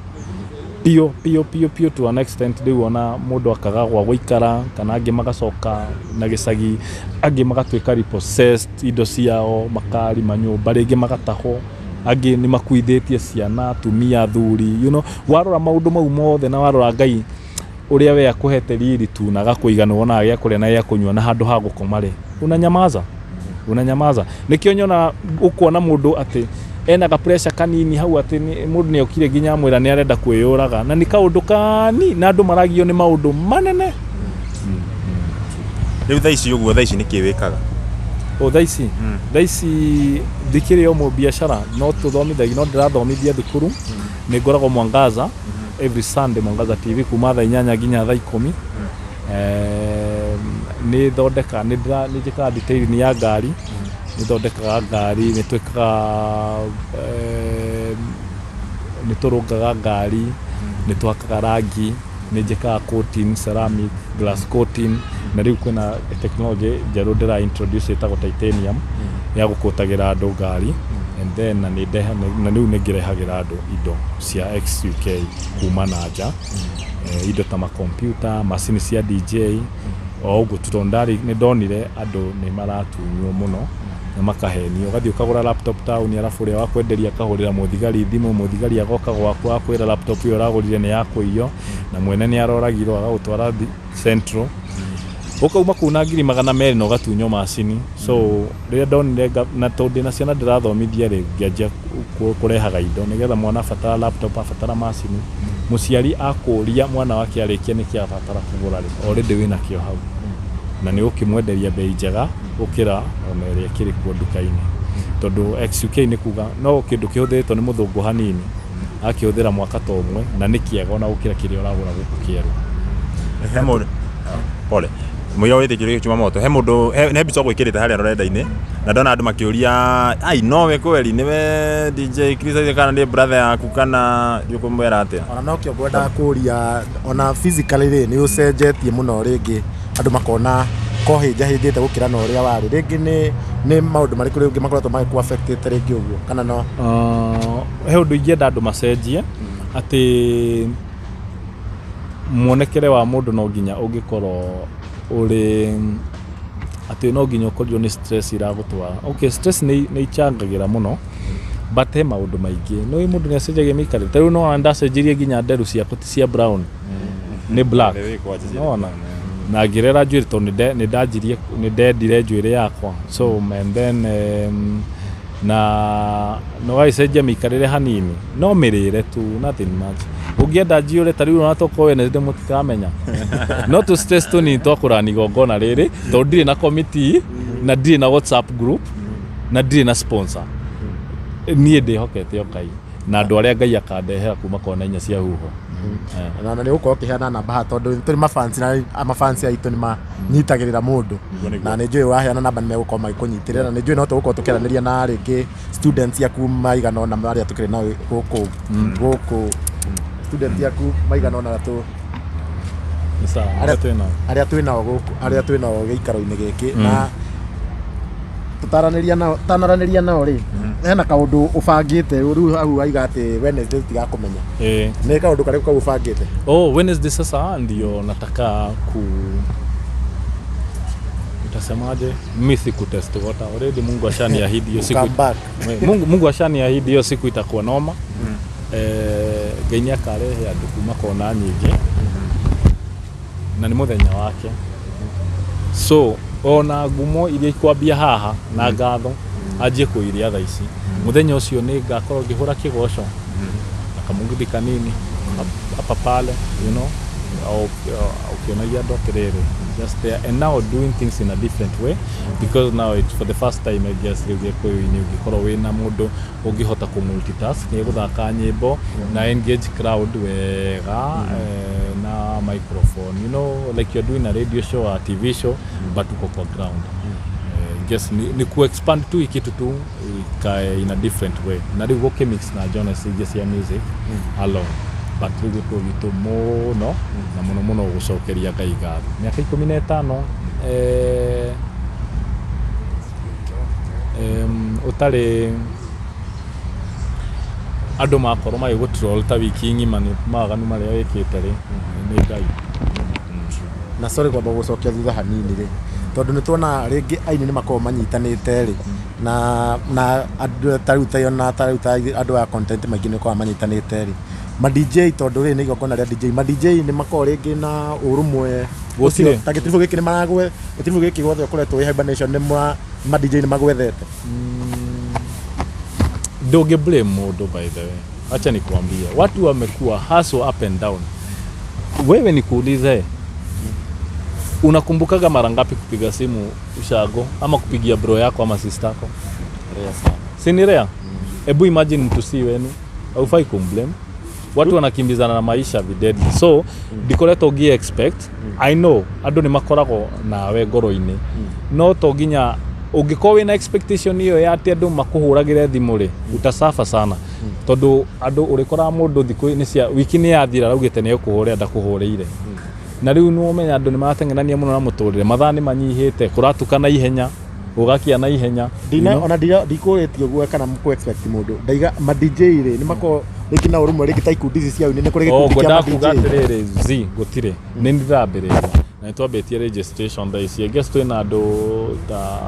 pio pio pio pio to an extent rĩu ona mũndũ akaga gwa gũikara, kana angĩ magacoka na gĩcagi, angĩ magatuĩka repossessed indo ciao, makarima nyũmba rĩngĩ, magatahwo, angĩ nĩ makuithĩtie ciana, atumia, athuri. Warora maũndũ mau mothe na warora Ngai ũrĩa we akũhete riri tu na agakũiga, nĩ wonaga gĩa kũrĩa na gĩa kũnyua na handũ ha gũkoma rĩ, unanyamaza, unanyamaza. Nĩkĩo nyona ũkuona mũndũ atĩ ena ga pressure kanini hau, atĩ mũndũ nĩ okire nginya amwĩra nĩ arenda kwĩyũraga, na nĩ kaũndũ kani, na andũ maragio nĩ maũndũ manene. Rĩu thaa ici ũguo, thaa ici nĩkĩ wĩkaga? O thaa ici ndikĩrĩ o mũbiacara, no tũthomithagia, no ndĩrathomithia thukuru. Nĩ ngoragwo Mwangaza every Sunday, Mwangaza TV, kuma thaa 8 nginya thaa 10. Nĩ thondeka, nĩ njĩkaga detailing ya ngari, nĩ thondekaga ngari, nĩ twĩkaga nĩ tũrũngaga ngari, nĩ twakaga rangi, nĩ njĩkaga coating, ceramic glass coating, na rĩu kwĩna technology njerũ ndĩra introduce ĩtagwo titanium ya gũkũtagĩra andũ ngari. And then na nĩ na rĩu nĩ ngĩrehagĩra andũ indo cia XUK kuma na nja, indo ta makompiuta, macini cia DJ, o ũguo tu, tondũ ndarĩ nĩ ndonire andũ nĩ maratunywo mũno na makahenio. Ũgathiĩ ũkagũra laptop taũni, arabu ũrĩa wakwenderia akahũrĩra mũthigari thimũ, mũthigari agoka gwaku akwĩra laptop ĩyo ũragũrire nĩ ya kũiywo na mwene nĩ aroragirwo, agagũtwara Central, ũkauma kũu na 200,000 na ũgatunywo macini. So rĩrĩa ndonire na tondũ ndĩna ciana ndĩrathomithia rĩ, ngĩanjia kũrehaga indo nĩgetha mwana abatara laptop, abatara macini, mũciari akũria mwana wake arĩkia nĩkĩ abatara kũgũra rĩ, already wĩna kĩo hau na nĩ ũkĩmwenderia bei njega gũkĩra ona ĩrĩa ĩkĩrĩ kuo nduka-inĩ, tondũ XUK nĩ kuga no kĩndũ kĩhũthĩrĩtwo nĩ mũthũngũ hanini, akĩhũthĩra mwaka ta ũmwe, na nĩ kĩega ona gũkĩra kĩrĩa ũragũra gũkũ kĩerũ. He mũndũ, pole, mũira wĩtĩkĩrio gĩchuma moto, he mũndũ he mbica ũgwĩkĩrĩte harĩa rũrenda-inĩ na ndona andũ makĩũria, ai, nowe kweli nĩwe DJ Chris kana nĩ brother yaku, kana ũkũmwĩra atĩa? Ona nokĩo ngwendaga kũria, ona physically rĩ, nĩ ũcenjetie mũno, rĩngĩ andũ makona kohĩnjahĩnjĩte gũkĩra na ũrĩa warĩ. Rĩngĩ nĩ maũndũ marĩkũ rĩngĩ makoretwo magĩkũ affectĩte rĩngĩ ũguo, kana no? He ũndũ ingĩenda andũ macenjie, atĩ muonekere wa mũndũ no nginya ũngĩkorwo ũrĩ atĩ no nginya ũkorirwo nĩ stress iragũtwara. Okay, stress nĩ icangagĩra mũno, but he maũndũ maingĩ no mũndũ nĩ acenjagia mĩikarĩre. Ta rĩu no ndacenjirie nginya nderu ciakwa, ti cia brown, nĩ black, nona na ngĩrera njuĩrĩ tondũ nĩ ndanjirie, nĩ ndendire njuĩrĩ yakwa. So and then na no gagĩcenjia mĩikarĩre hanini, no mĩrĩre tu, nothing much. Ũngĩenda njiũre ta rĩu ona tokorwo Wednesday mũtikamenya, no tũ stress tũnini twa kũrani igongona rĩrĩ, tondũ ndirĩ na committee na ndirĩ na WhatsApp group na ndirĩ na sponsor. Niĩ ndĩhokete o Ngai. Na andũ arĩa Ngai akandehera kuma kona inya cia huho. Na nĩ gũkorwo ũkĩheana namba haha tondũ tũrĩ mafansi na mafansi aitũ nĩ manyitagĩrĩra mũndũ. Nĩguo. Na nĩ njũĩ waheana namba nĩ megũkorwo magĩkũnyitĩrĩra, na nĩ njũĩ no tũgũkorwo tũkĩaranĩria na rĩngĩ students aku maigana ũna arĩa tũkĩrĩ nao gũkũ student aku maigana ũna tũ Nĩ sawa, Arĩa- arĩa twĩ nao. Arĩa twĩ nao gũkũ, arĩa twĩ nao gĩikaro-inĩ gĩkĩ na tũtaranĩria nao, tanaranĩria nao rĩ, hena kaũndũ ũbangĩte rĩu hau waiga atĩ Wednesday tũtigakũmenya? Eh. Nĩ kaũndũ karĩkũ kau ũbangĩte? Oh, Wednesday sasa ndio nataka ku, utasemaje, mi siku test water already. Mungu ashaniahidi hiyo siku. Come back. Mungu ashaniahidi hiyo siku itakuwa noma. Ngai nĩ akarehe andũ kuma kona nyingĩ na nĩ mũthenya wake, so ona ngumo iria ikwambia haha na ngatho anjie kũiria thaa ici. Mũthenya ũcio nĩ ngakorwo ngĩhũra kĩgoco na kamugithi kanini hapa pale, au ukionagia andũ atĩrĩrĩ, just there and now doing things in a different way, because now it's for the first time, I guess, rĩu Gĩkũyũ-inĩ ũngĩkorwo wĩna mũndũ ũngĩhota kũ multitask, nĩ gũthaka nyĩmbo na engage crowd wega na microphone, like you're doing a radio show or a TV show, but uko kwa ground. Guess ni ku expand tu ikitu tu ikae in a different way, na rĩu gũkĩmix na genres ingĩ cia music along, but rĩu gĩkũyũ gitũ mũno na mũno mũno gũcokeria Ngai ngatho mĩaka 15 ũtarĩ andũ makorwo magĩgũtroll ta wiki ng'ima nĩ mawaganu marĩa wĩkĩte rĩ, nĩ Ngai. Na sorry kwamba gũcokia thutha hanini rĩ, tondũ nĩ tuona rĩngĩ aini nĩ makoragwo manyitanĩte rĩ, na andũ ta rĩu ta ona ta rĩu ta andũ a content maingĩ nĩ makoragwo manyitanĩte rĩ, ma DJ, tondũ rĩ nĩ igongona rĩa DJ, ma DJ nĩ makoragwo rĩngĩ na ũrũmwe? Gũtirĩ. Ũcio, ta gĩtiribũ gĩkĩ nĩ maragwe, gĩtiribũ gĩkĩ gĩothe ũkoretwo wĩ hibernation, nĩ ma DJ nĩ magwethete? Ndũngĩ blame mũndũ. By the way, acha nikuambie, watu wamekuwa hustle up and down. Wewe nikuulize, unakumbukaga mara ngapi kupiga simu ushago ama kupigia bro yako ama sister yako? Si ni rare? Hebu imagine mtu si wenu. Haufai kumblame. Watu wanakimbizana na maisha videdly, so ndikoretwo ngi expect. I know andũ nĩ makoragwo nawe ngoro-inĩ, no to nginya ũngĩkorwo wĩna expectation ĩyo ya atĩ andũ makũhũragĩre thimũ rĩ, utasafa sana, tondũ andũ ũrĩkoraga mũndũ thikũ nĩ cia wiki nĩ yathira araugĩte nĩ ekũhũrĩra, ndakũhũrĩire. Na rĩu nĩ ũmenya andũ nĩ marateng'erania mũno na mũtũrĩre, mathaa nĩ manyihĩte, kũratuka na ihenya, gũgakia na ihenya. Ndina You know? Ona ndikũrĩtie ũguo kana kũ expect mũndũ, ndaiga ma DJ rĩ nĩ makoragwo rĩngĩ na ũrũmwe, rĩngĩ ta ikundi ici cia ũini, nĩ kũrĩ Oh, gĩkundi kĩa ngwendaga ma kuga DJ? atĩrĩrĩ, z gũtirĩ, nĩ ndĩrambĩrĩria na nĩ twambĩtie registration thaa ici. I guess twĩna andũ ta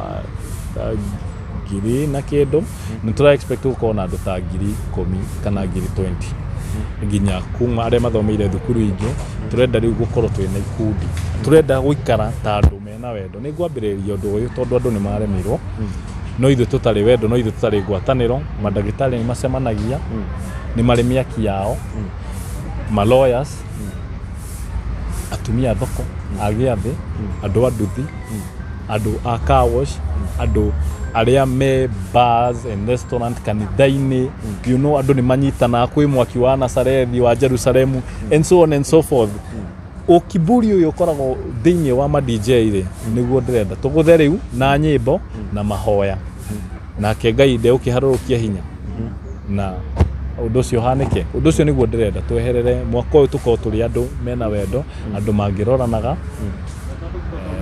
ngiri na kĩndũ. Nĩ tũra expect gũkorwo na andũ ta 10,000 kana 20,000, nginya kuma arĩa mathomeire thukuru ingĩ. Tũrenda rĩu gũkorwo twĩna ikundi, tũrenda gũikara ta andũ mena wendo. Nĩ ngwambĩrĩria ũndũ ũyũ tondũ andũ nĩ maremirwo, no ithuĩ tũtarĩ wendo, no ithuĩ tũtarĩ ngwatanĩro. Mandagĩtarĩ nĩ macemanagia, nĩ marĩ mĩaki yao, ma lawyers, atumia a thoko, a gĩathĩ, andũ a nduthi, andũ a car wash, andũ arĩa me bars and restaurant, kanitha-inĩ, andũ nĩ manyitanaga kwĩ mwaki wa Nazarethi wa Jerusalemu and so on and so forth. Ũkiburi ũyũ ũkoragwo thĩinĩ wa ma DJ rĩ, nĩguo ndĩrenda tũgũthe rĩu na nyĩmbo na mahoya, nake Ngai ndegũkĩharũrũkia hinya na ũndũ ũcio ũhanĩke. Ũndũ ũcio nĩguo ndĩrenda tweherere mwaka ũyũ, tũkorwo tũrĩ andũ mena wendo, andũ mangĩroranaga.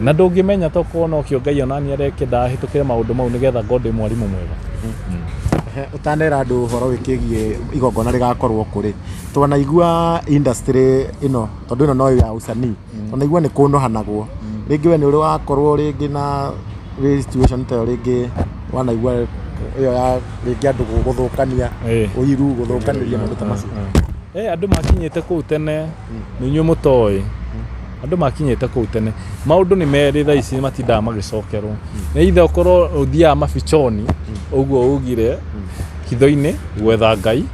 Na ndũngĩmenya tokorwo nokĩo Ngai onani arekĩnda hĩtũkĩre maũndũ mau nĩgetha ngorwo ndĩ mwarimũ mwega. Ũtanera andũ ũhoro wĩkĩgiĩ igongona rĩgakorwo kũrĩ, twanaigua industry ĩno, tondũ ĩno no ya usanii, twanaigua nĩ kũnohanagwo rĩngĩ. We nĩ ũrĩ wakorwo rĩngĩ na wĩ situation ta ĩyo, rĩngĩ wanaigua ĩyo ya rĩngĩ andũ gũthũkania, ũiru, gũthũkanĩria, maũndũ ta macio? Andũ makinyĩte kũu tene, nĩ inyuĩ mũtoĩ. Andũ makinyĩte kũu tene. Maũndũ nĩ merĩ thaa ici matindaga magĩcokerwo. Nĩ ithe ũkorwo ũthiaga mabichoni ũguo ugire hitho-inĩ gwetha Ngai,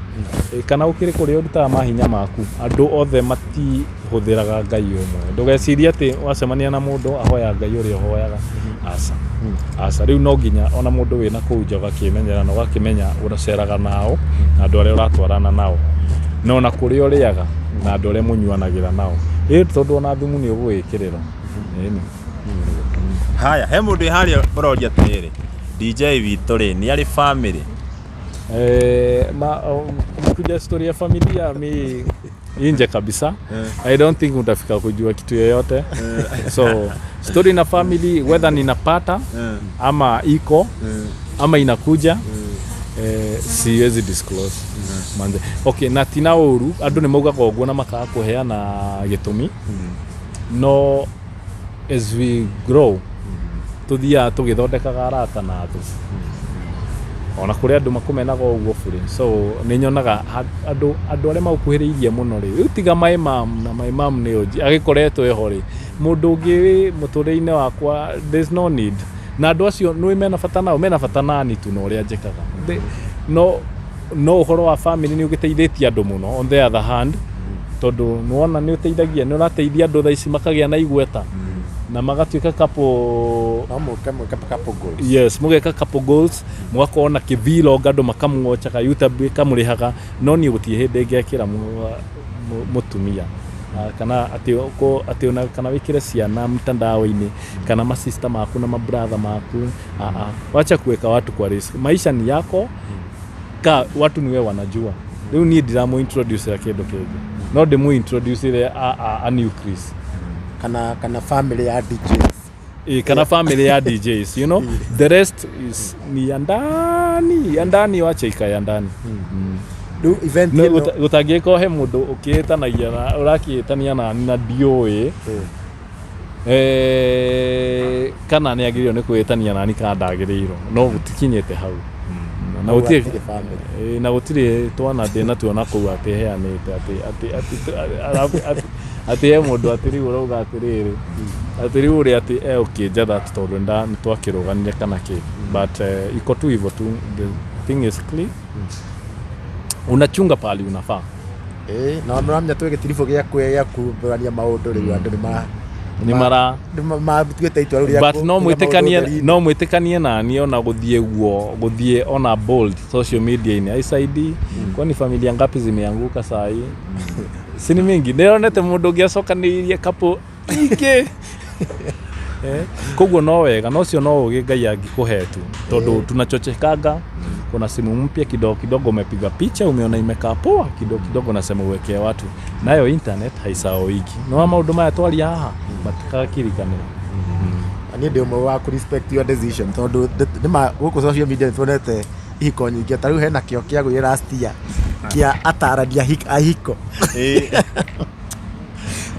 kana ũkĩrĩ kũrĩa ũrutaga mahinya maku. Andũ othe matihũthĩraga Ngai ũmwe. Ndũgecirie atĩ wacemania na mũndũ ahoya Ngai ũrĩa ũhoyaga, aca. Aca, rĩu no nginya ona mũndũ wĩna kũu nja ũgakĩmenyera na ũgakĩmenya ũceraga nao na andũ arĩa ũratwarana nao, na ona kũrĩa ũrĩaga na andũ arĩa mũnyuanagĩra nao, ĩ tondũ ona thumu nĩ ũgũgĩkĩrĩrwo. Ĩni. Haya, he mũndũ wĩ harĩa ũroria atĩrĩrĩ, DJ witũ rĩ, nĩ arĩ family? Ma, kuja story ya familia mi inje kabisa. I don't think utafika kujua kitu yoyote. So story na family, whether ninapata ama iko ama inakuja, siwezi disclose manze. Okay, na tina ũru, andũ nĩ maugaga ũguo na makaga kũheana gĩtũmi, no as we grow tũthiaga tũgĩthondekaga arata na thũ, ona kũrĩ andũ makũmenaga ũguo bure. So nĩ nyonaga andũ arĩa magũkuhĩrĩirie mũno rĩ, rĩu tiga my mom, na my mom nĩ ũnji agĩkoretwo ĩho rĩ, mũndũ ũngĩ wĩ mũtũrĩre-inĩ wakwa, there's no need. Na andũ acio nĩ mena bata nao, mena bata nani tu na ũrĩa njĩkaga. No ũhoro wa family nĩ ũgĩteithĩtie andũ mũno on the other hand, tondũ nĩwona nĩ ũteithagia, nĩ ũrateithia andũ thaa ici makagĩa na igweta na magatuĩka couple. No mũke mwĩke couple goals. Yes, mũgeka couple goals, mũgakorwo na kĩvlog, andũ makamwochaga, YouTube ĩkamũrĩhaga. No niĩ gũtirĩ hĩndĩ ngekĩra mũtumia, kana atĩ atĩ ona kana wĩkĩre ciana mtandao-inĩ kana masista maku na mabratha maku. Wacha kuweka watu kwa risk. Maisha ni yako, ka watu niwe wanajua. Rĩu niĩ ndiramũ introduce kĩndũ kĩngĩ, no ndĩmũ introduce a new Chris. Kana family ya DJs. Kana family ya DJs, you know, the rest is ni ya ndani, ya ndani, wacha ikae ya ndani. Rĩu event No, ĩno gũtangĩkorwo he mũndũ ũkĩĩtanagia na ũrakĩĩtania nani na ndiũĩ kana nĩ agĩrĩirwo nĩ kwĩtania nani kana ndagĩrĩirwo, no gũtikinyĩte hau na Hau gũtirĩ hatirĩ family. Na gũtirĩ twana ndĩ natuo na kũu atĩ heanĩte atĩ he mũndũ atĩ rĩu ũrauga atĩrĩrĩ, atĩ rĩu ũrĩa atĩ egũkĩnjatha atĩ tondũ nĩ twakĩrũganire kana kĩ. But iko tu hivyo tu, the thing is clear, unachunga pahali unafaa. Ĩĩ, na nĩũramenya twĩ gĩtiribũ gĩa kumbũrania maũndũ, rĩu andũ nĩ nĩ mara nĩ matuĩte itua rĩu rĩa but no kũiga maũndũ mwĩtĩkanie ũtheri-inĩ. No mwĩtĩkanie nani ona gũthiĩ guo gũthiĩ ona bold social media-inĩ aisaidi. Kwani familia ngapi zimeanguka saa hii? Si ni mingi? Ndĩronete mũndũ ũngĩ acokanĩrĩirie couple ingĩ. Koguo no wega, no ũcio no ũgĩ Ngai angĩkũhe tu, tondũ tunachochekanga. Kuna simu mpya, kidogo kidogo umepiga picha, umeona imekaa poa, kidogo kidogo nasema uwekee watu, nayo internet haisaoigi. No maũndũ maya twaria haha matikakirikanĩra. Niĩ ndĩ ũmwe wa kũ respect your decision, tondũ nĩma gũkũ social media nĩ tuonete ihiko nyingĩ. Ta rĩu hena kĩo kĩagũire last year kĩa atarani a ihiko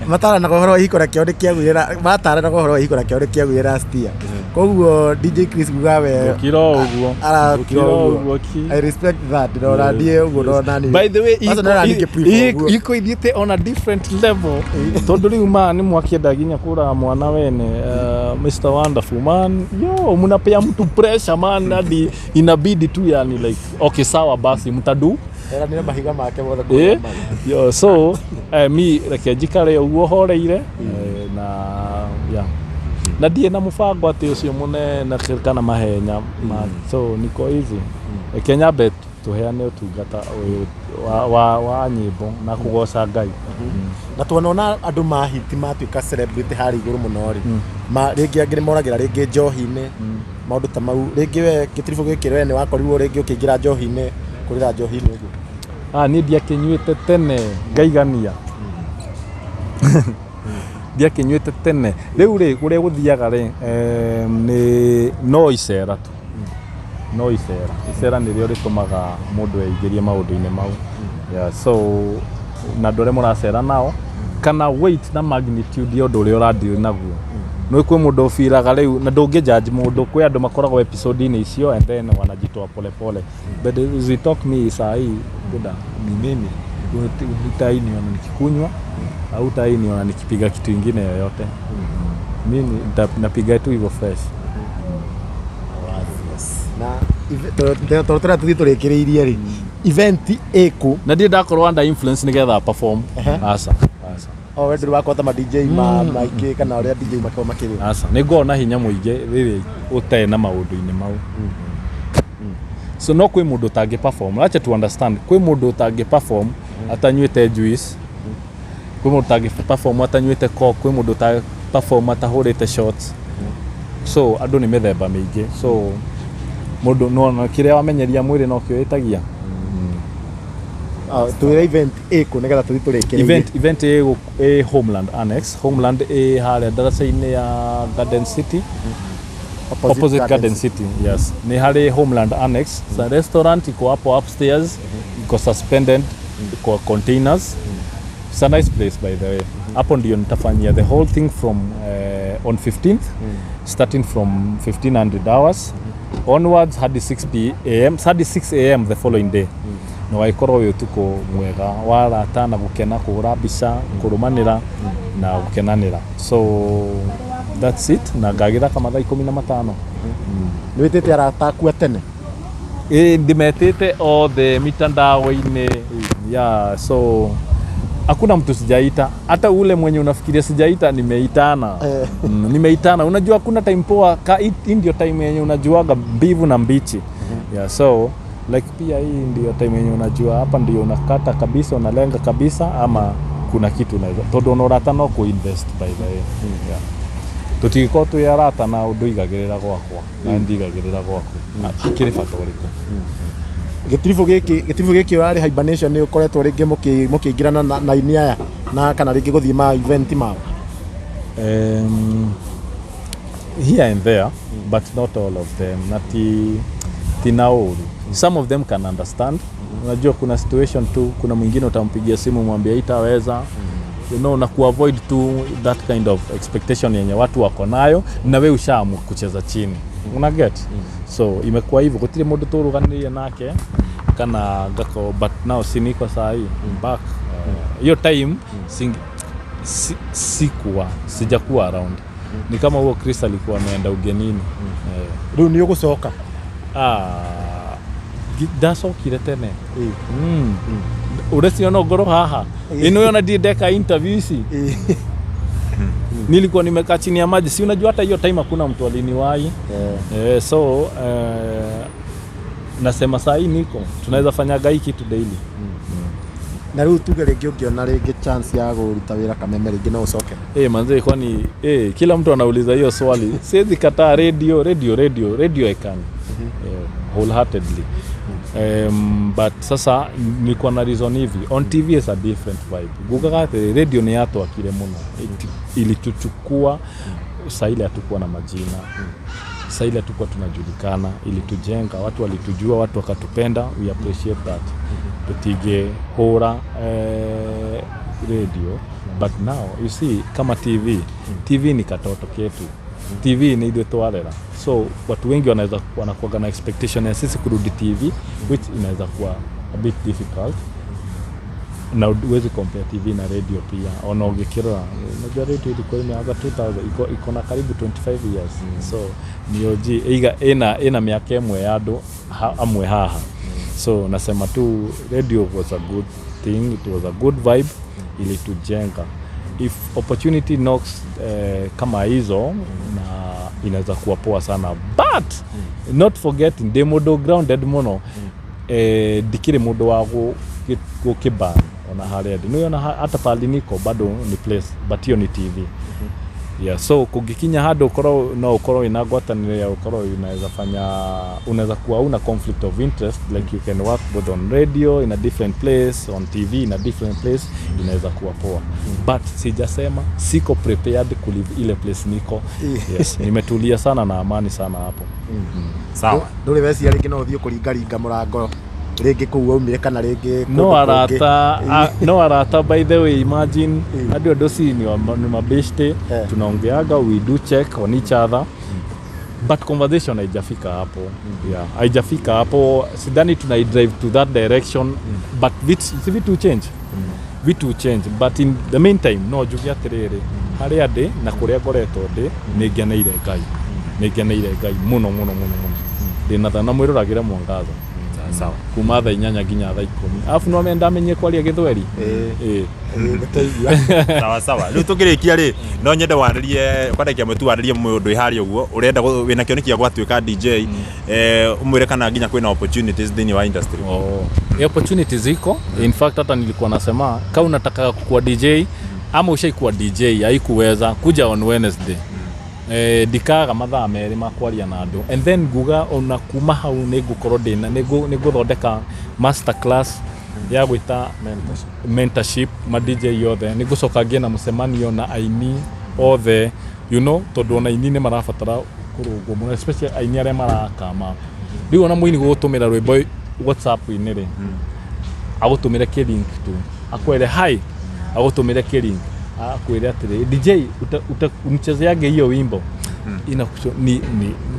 mataranaga ũhoro wa ihiko, na kĩo nĩ kĩagũire mataranaga ũhoro wa ihiko, na kĩo nĩ kĩagũire last year. Koguo DJ Chris kuga we Gũkira o ũguo. Arakira Gũkira o ũguo. ũguo ki. I respect that, ndona ndiĩ ũguo no nani. By the way, Kwanza nona ningĩ prefer ũguo. iko ithiĩte on a different level, tondũ rĩu ma nĩ mwakĩenda nginya kũraga mwana wene. Mr Wonderful man, yo mnapea mtu pressure man, hadi inabidi tu yani like, okay, sawa basi, mtadu Eranire mahiga make mothe Eh, kũrĩa marĩ. yo, so mi reke njikare ũguo horeire, na yeah, na ndirĩ na mũbango atĩ ũcio mũnene kana mahenya ma, so niko easy. Reke nyambe tũheane ũtungata ũyũ wa nyĩmbo na kũgoca Ngai. Na tuona andũ mahiti matuĩka celebrity harĩa igũrũ mũno rĩ, ma rĩngĩ angĩ nĩ moragĩra rĩngĩ njohi-inĩ, maũndũ ta mau. Rĩngĩ we gĩtiribũ gĩkĩ, we nĩ wakorirwo rĩngĩ ũkĩingĩra njohi-inĩ, kũrĩra njohi-inĩ ũguo? Ah, niĩ ndiakĩnyuĩte tene ngaigania, ndiakĩnyuĩte tene. Rĩu rĩ, ũrĩa gũthiaga rĩ, nĩ no icera tu, no icera, icera nĩrĩo rĩtũmaga mũndũ eingĩrie maũndũ-inĩ mau. Yeah, so na andũ arĩa mũracera nao kana weight na magnitude ya ũndũ ũrĩa ũradeal naguo. Nĩ kwĩ mũndũ ũbiraga rĩu na ndũngĩ judge mũndũ. Kwĩ andũ makoragwo episode-inĩ icio and then wanajitoa polepole, but as we talk, me saa hii buda ni mimi utainiona nikikunywa au utainiona nikipiga kitu ingine yoyote. Mimi napiga tu hivyo fresh. Na tondũ tũrĩa tũthiĩ tũrĩkĩrĩirie rĩ, event ĩkũ? Na ndirĩ ndakorwo under influence nĩgetha perform. Aca, aca. O we ndũrĩ wakwa ta ma DJ ma maingĩ kana ũrĩa DJ makoragwo makĩrĩ. Aca, nĩ ngoragwo na hinya mũingĩ rĩrĩa ũtarĩ na maũndũ-inĩ mau. So no kwĩ mũndũ ũtangĩ perform, acha to understand, kwĩ mũndũ ũtangĩ perform atanyuĩte juice, kwĩ mũndũ ũtangĩ perform atanyuĩte coke, kwĩ mũndũ ũtangĩ perform atahũrĩte shots. So andũ nĩ mĩthemba mĩingĩ, so mũndũ no kĩrĩa wamenyeria mwĩrĩ no kĩo ĩtagia. Ah, twĩre event ĩkũ nĩgetha tũthiĩ tũrĩkĩrĩrie. Event ĩ Homeland Annex. Homeland ĩ harĩa ndaraca-inĩ ya Garden City, opposite Garden City. Yes, ni harĩ Homeland Annex. It's a restaurant iko hapo upstairs, iko suspended kwa containers. It's a nice place, by the way. Hapo ndio nitafanyia the whole thing from on 15th, starting from 1500 hours onwards hadi 6 p.m., hadi 6 a.m. the following day. Na waikorwo wĩ ũtukũ mwega wa arata na gũkena, kũhũra mbica, kũrũmanĩra na gũkenanĩra. So that's it, na ngagĩthaka mathaa 15. Nĩ wĩtĩte arata aku a tene? Ĩ, ndimetĩte othe mitandao-inĩ. Yeah, so hakuna mtu sijaita. Hata ule mwenye unafikiria sijaita, nimeitana. Nimeitana. Unajua hakuna time poa ka hii ndio time yenye unajuaga mbivu na mbichi. Yeah, so like pia hii ndio time yenye unajua hapa ndio unakata kabisa, unalenga kabisa, ama kuna kitu unaweza, tondu ona ũrata no kũ-invest, by the way. Yeah, tũtingĩkorwo twĩ arata na ũndũ igagĩrĩra gwakwa na ndigagĩrĩra gwaku, hakĩrĩ bata ũrĩkũ? Gĩtiribũ gĩkĩ ũrarĩ hibernation, nĩ ũkoretwo rĩngĩ mũkĩingĩrana na aini aya na kana rĩngĩ gũthiĩ ma event mao? Here and there, but not all of them. Na ti tina ũru, some of them can understand. Unajua kuna situation tu, kuna mwingine utampigia simu mwambie itaweza, na kuavoid tu that kind of expectation yenye watu wako nayo na we ushaamua kucheza chini, una get? So imekuwa hivyo, gũtirĩ mũndũ tũrũganĩrie nake kana ngako, but now si niko saa hii back. Hiyo time sikuwa, sijakuwa around, ni kama huo Chris alikuwa ameenda ugenini. Eh, Rĩu nĩ ũgũcoka? Ah, ndacokire tene. Ũreciona no ngorwo haha ĩno yona ndiĩ ndeka interview ici, nilikuwa nimekaa chini ya maji. Si unajua hata hiyo time hakuna mtu aliniwahi. Eh, so nasema saa hii niko, tunaweza fanyaga hii kitu daily. Na rĩu tuge rĩngĩ ũngĩona rĩngĩ chance ya kũruta wĩra Kameme rĩngĩ, no ũcoke? Eh, manze, kwani kila mtu anauliza hiyo swali. Siwezi kataa radio, radio, radio, radio I can. Wholeheartedly. But sasa nilikuwa na reason hivi, on TV is a different vibe. Gugaga atĩ radio nĩ yatwakire mũno. Ilituchukua saa ile hatukuwa na majina, saa ile hatukuwa tunajulikana, ilitujenga, watu walitujua, watu wakatupenda. We appreciate that. Tutingĩhũra radio, but now you see kama TV, TV ni katoto ketu, TV ni ithuĩ twarera, so watu wengi wanaweza wanakuwaga na expectation ya sisi kurudi TV, which inaweza kuwa a bit difficult, na huwezi compare TV na radio pia. Ona ũngĩkĩrora, unajua radio ilikuwa imeanza 2000, iko na karibu 25 years, so ni OG, iga ina mĩaka ĩmwe ya andũ amwe haha. So nasema tu radio was a good thing, it was a good vibe, ilitujenga. If opportunity knocks kama hizo, na inaweza kuwa poa sana, but not forgetting ndĩ mũndũ grounded mũno. Ndikĩrĩ mũndũ wa gũkĩban ona harĩa ndĩ. Nĩũĩ ona hata pahali niko bado ni place, but hiyo ni TV. Yeah, so kũngĩkinya handũ ũkorwo no ũkorwo wĩna ngwatanĩro ya ũkorwo unaweza fanya, unaweza kuwa una conflict of interest, like you can work both on radio in a different place, on TV in a different place, inaweza kuwa poa. But sijasema siko prepared kuleave ile place niko. Yes, nimetulia sana na amani sana hapo. Sawa. Ndũrĩ wecia rĩngĩ no ũthiĩ kũringaringa mũrango rĩngĩ kũu waumire kana rĩngĩ no kũndũ kũngĩ? Arata no arata, by the way, imagine hadi wadosi ni mabeshte. Tunaongeaga, we do check on each other, but conversation haijafika hapo. Yeah, haijafika hapo. Sidhani tuna drive to that direction, but si vitu change, vitu change, but in the meantime no njuge atĩrĩrĩ, harĩa ndĩ na kũrĩa ngoretwo ndĩ, nĩ ngeneire Ngai, nĩ ngeneire Ngai mũno mũno mũno mũno. Ndĩna thana mwĩroragĩre Mwangaza. Sawa. Kuma thaa 8 nginya thaa 10, arabu no ndamenyie kwaria Gĩthweri. Ĩĩ. Ĩĩ. Nĩtwaigua. Sawa sawa, rĩu tũkĩrĩkia rĩ, no nyende warĩrie kwa ndagĩka ĩmwe tu, warĩrie mũndũ wĩ harĩa ũguo ũrenda wĩna kĩoneki gĩa gwatuĩka DJ, ũmwĩre kana nginya kwĩna opportunities thĩinĩ wa industry. Oh. Opportunities iko. In fact, hata nilikuwa nasema ka unataka kuwa DJ ama ushaikuwa DJ haikuweza kuja on Wednesday, ndikaga mathaa 2 ma kwaria na andũ, and then nguga ona kuma hau nĩ ngũkorwo ndĩna nĩ ngũthondeka master class ya gwĩta mentorship ma DJ othe. Nĩ ngũcoka ngĩe na mũcemanio na aini othe, tondũ ona aini nĩ marabatara kũrũngwo mũno, especially aini arĩa marakama rĩu. Ona mũini gũgũtũmĩra rwĩmbo WhatsApp-inĩ rĩ, agũtũmĩre kĩlink tu, akwĩre hi, agũtũmĩre kĩlink, akwĩre atĩrĩ, "DJ, unichezeage hiyo wimbo." Ni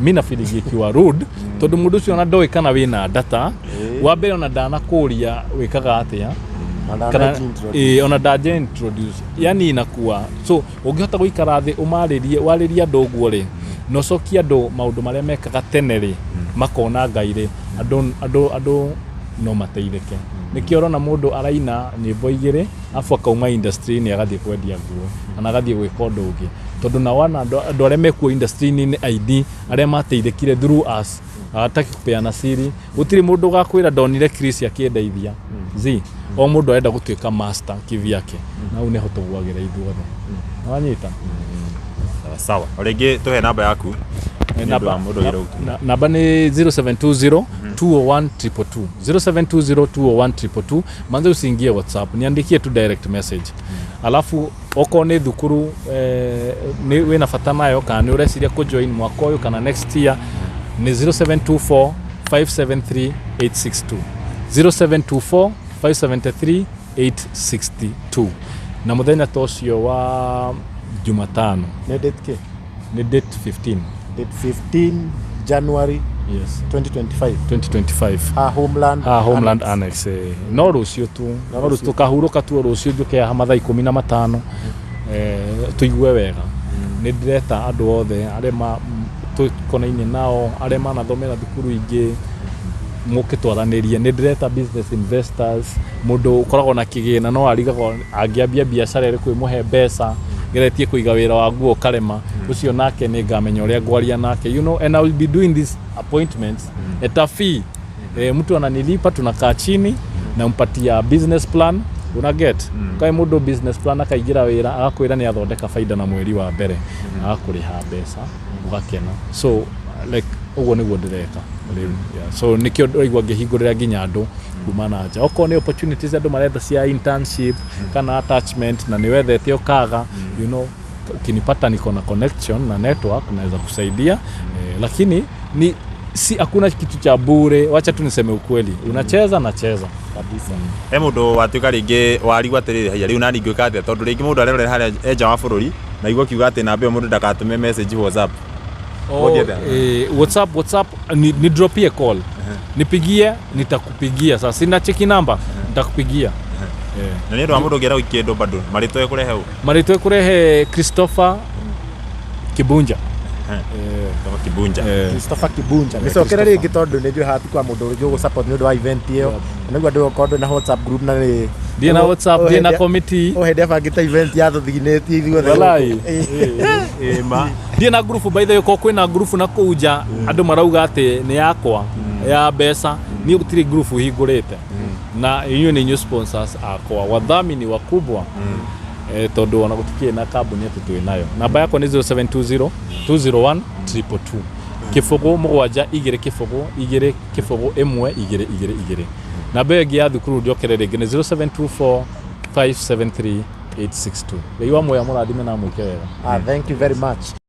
mi na feeling ikiwa rude, tondũ mũndũ ũcio ona ndoĩ kana wĩna data wa mbere, ona ndanakũria wĩkaga atĩa kana ona ndaje introduce, yani inakuwa so. Ũngĩhota gũikara thĩ ũmarĩrie, warĩrie andũ ũguo rĩ, na ũcokie andũ maũndũ marĩa mekaga tene rĩ, makona Ngai rĩ, andũ no mateithĩke. Nĩkĩo ũrona mũndũ araina nyĩmbo igĩrĩ, afu akauma industry-inĩ, agathiĩ kwendia nguo kana agathiĩ gwĩka ũndũ ũngĩ, tondũ na wana andũ arĩa mekuo industry-inĩ nĩ aini arĩa mateithĩkire through us. Hataki kupeana siri, gũtirĩ mũndũ ũgakwĩra ndonire Chris akĩndeithia zi. O mũndũ arenda gũtuĩka master kivyake, na hau nĩho tũgwagĩra ithuothe. Wanyita? Sawa sawa, o rĩngĩ tũhe namba yaku nĩ ũndũ wa mũndũ ũrĩa ũgũtũmĩra. Namba nĩ 0720 201 222, 0720 201 222. Manze usiingie WhatsApp, niandikie tu direct message. Alafu okorwo nĩ thukuru nĩ wĩna bata nayo, kana nĩ ũreciria kũjoin mwaka ũyũ kana next year, nĩ 0724 573 862, 0724 573 862. Na mũthenya ta ũcio wa Jumatano. Nĩ date kĩ? Nĩ date 15. Date 15 January. Yes. 2025. 2025. Ha Homeland. Ha Homeland Annex. Annex, no rũciũ tu, no rũciũ tũkahurũka tu, o rũciũ njũke haha mathaa 15, tũigue wega. Nĩ ndĩreta andũ othe arĩa tũkonainie nao, arĩa manathomera thukuru ingĩ, mũke twaranĩrie. Nĩ ndĩreta business investors, mũndũ ũkoragwo na kĩgĩna no arigagwo angĩambia biacara ĩrĩkũ ĩmũhe mbeca, geretie kũiga wĩra wa nguo karema ũcio, nake nĩ ngamenya ũrĩa ngwaria nake, and I will be doing these appointments at a fee. Mtu ananilipa, tunakaa chini, nampatia business plan, una get kaĩ mũndũ business plan, akaingĩra wĩra, agakwĩra nĩ athondeka faida na mweri wa mbere agakũrĩha mbeca, ũgakena. So like ũguo nĩguo ndĩreka rĩu, yeah. So nĩkĩo ndĩraigua ngĩhingũrĩra nginya andũ kuma na nja, okorwo nĩ opportunities andũ maretha cia internship kana attachment, na nĩ wethete ũkaga, ukinipata niko na connection na network naweza kusaidia, lakini ni si hakuna kitu cha bure. Wacha tu niseme ukweli, unacheza nacheza. Kabisa. He mũndũ watuĩka rĩngĩ warigwo atĩrĩrĩ, haiya, rĩu nani ngwĩka atĩa, tondũ rĩngĩ mũndũ arerorera harĩa enja wa bũrũri na igua akiuga atĩ namba ĩyo mũndũ ndagatũme message WhatsApp. Oh, Ngoja. WhatsApp ni dropie call, nipigie, nitakupigia. Sasa sina cheki namba, nitakupigia. Na nĩ ũndũ wa mũndũ ũngĩenda kĩndũ bado marĩtwa ekũrehe ũ? Marĩtwa ĩkũrehe Christopher Kibunja. Kama Kibunja. Christopher Kibunja, mĩcokere rĩngĩ, tondũ nĩ njũĩ haha kwa mũndũ ũngĩ ũgũ support nĩ ũndũ wa event ĩyo. Nĩguo andũ okorwo ndwĩ na WhatsApp group na nĩ Ndiĩ na WhatsApp, ndiĩ na committee. O hĩndĩ abangĩte event ya tũthinĩtie ithuothe. Walai. Gũkũ. Ĩma. Ndiĩ na ngurubu. By the way, korwo kwĩna ngurubu na kũu nja andũ marauga atĩ nĩ yakwa ya mbeca, niĩ gũtirĩ ngurubu hingũrĩte, na inyuĩ nĩ inyuĩ sponsors akwa, wadhamini wakubwa, tondũ ona gũtikĩrĩ na kambuni atĩ twĩ nayo. Namba yakwa nĩ 0720 201 222, 072 0 0 0 1 2 2 2. Namba ĩyo ĩngĩ ya thukuru njokere rĩngĩ nĩ 0724 573 862. Ngai wa muoya mũrathime na mwĩke wega. Ah, thank you very much.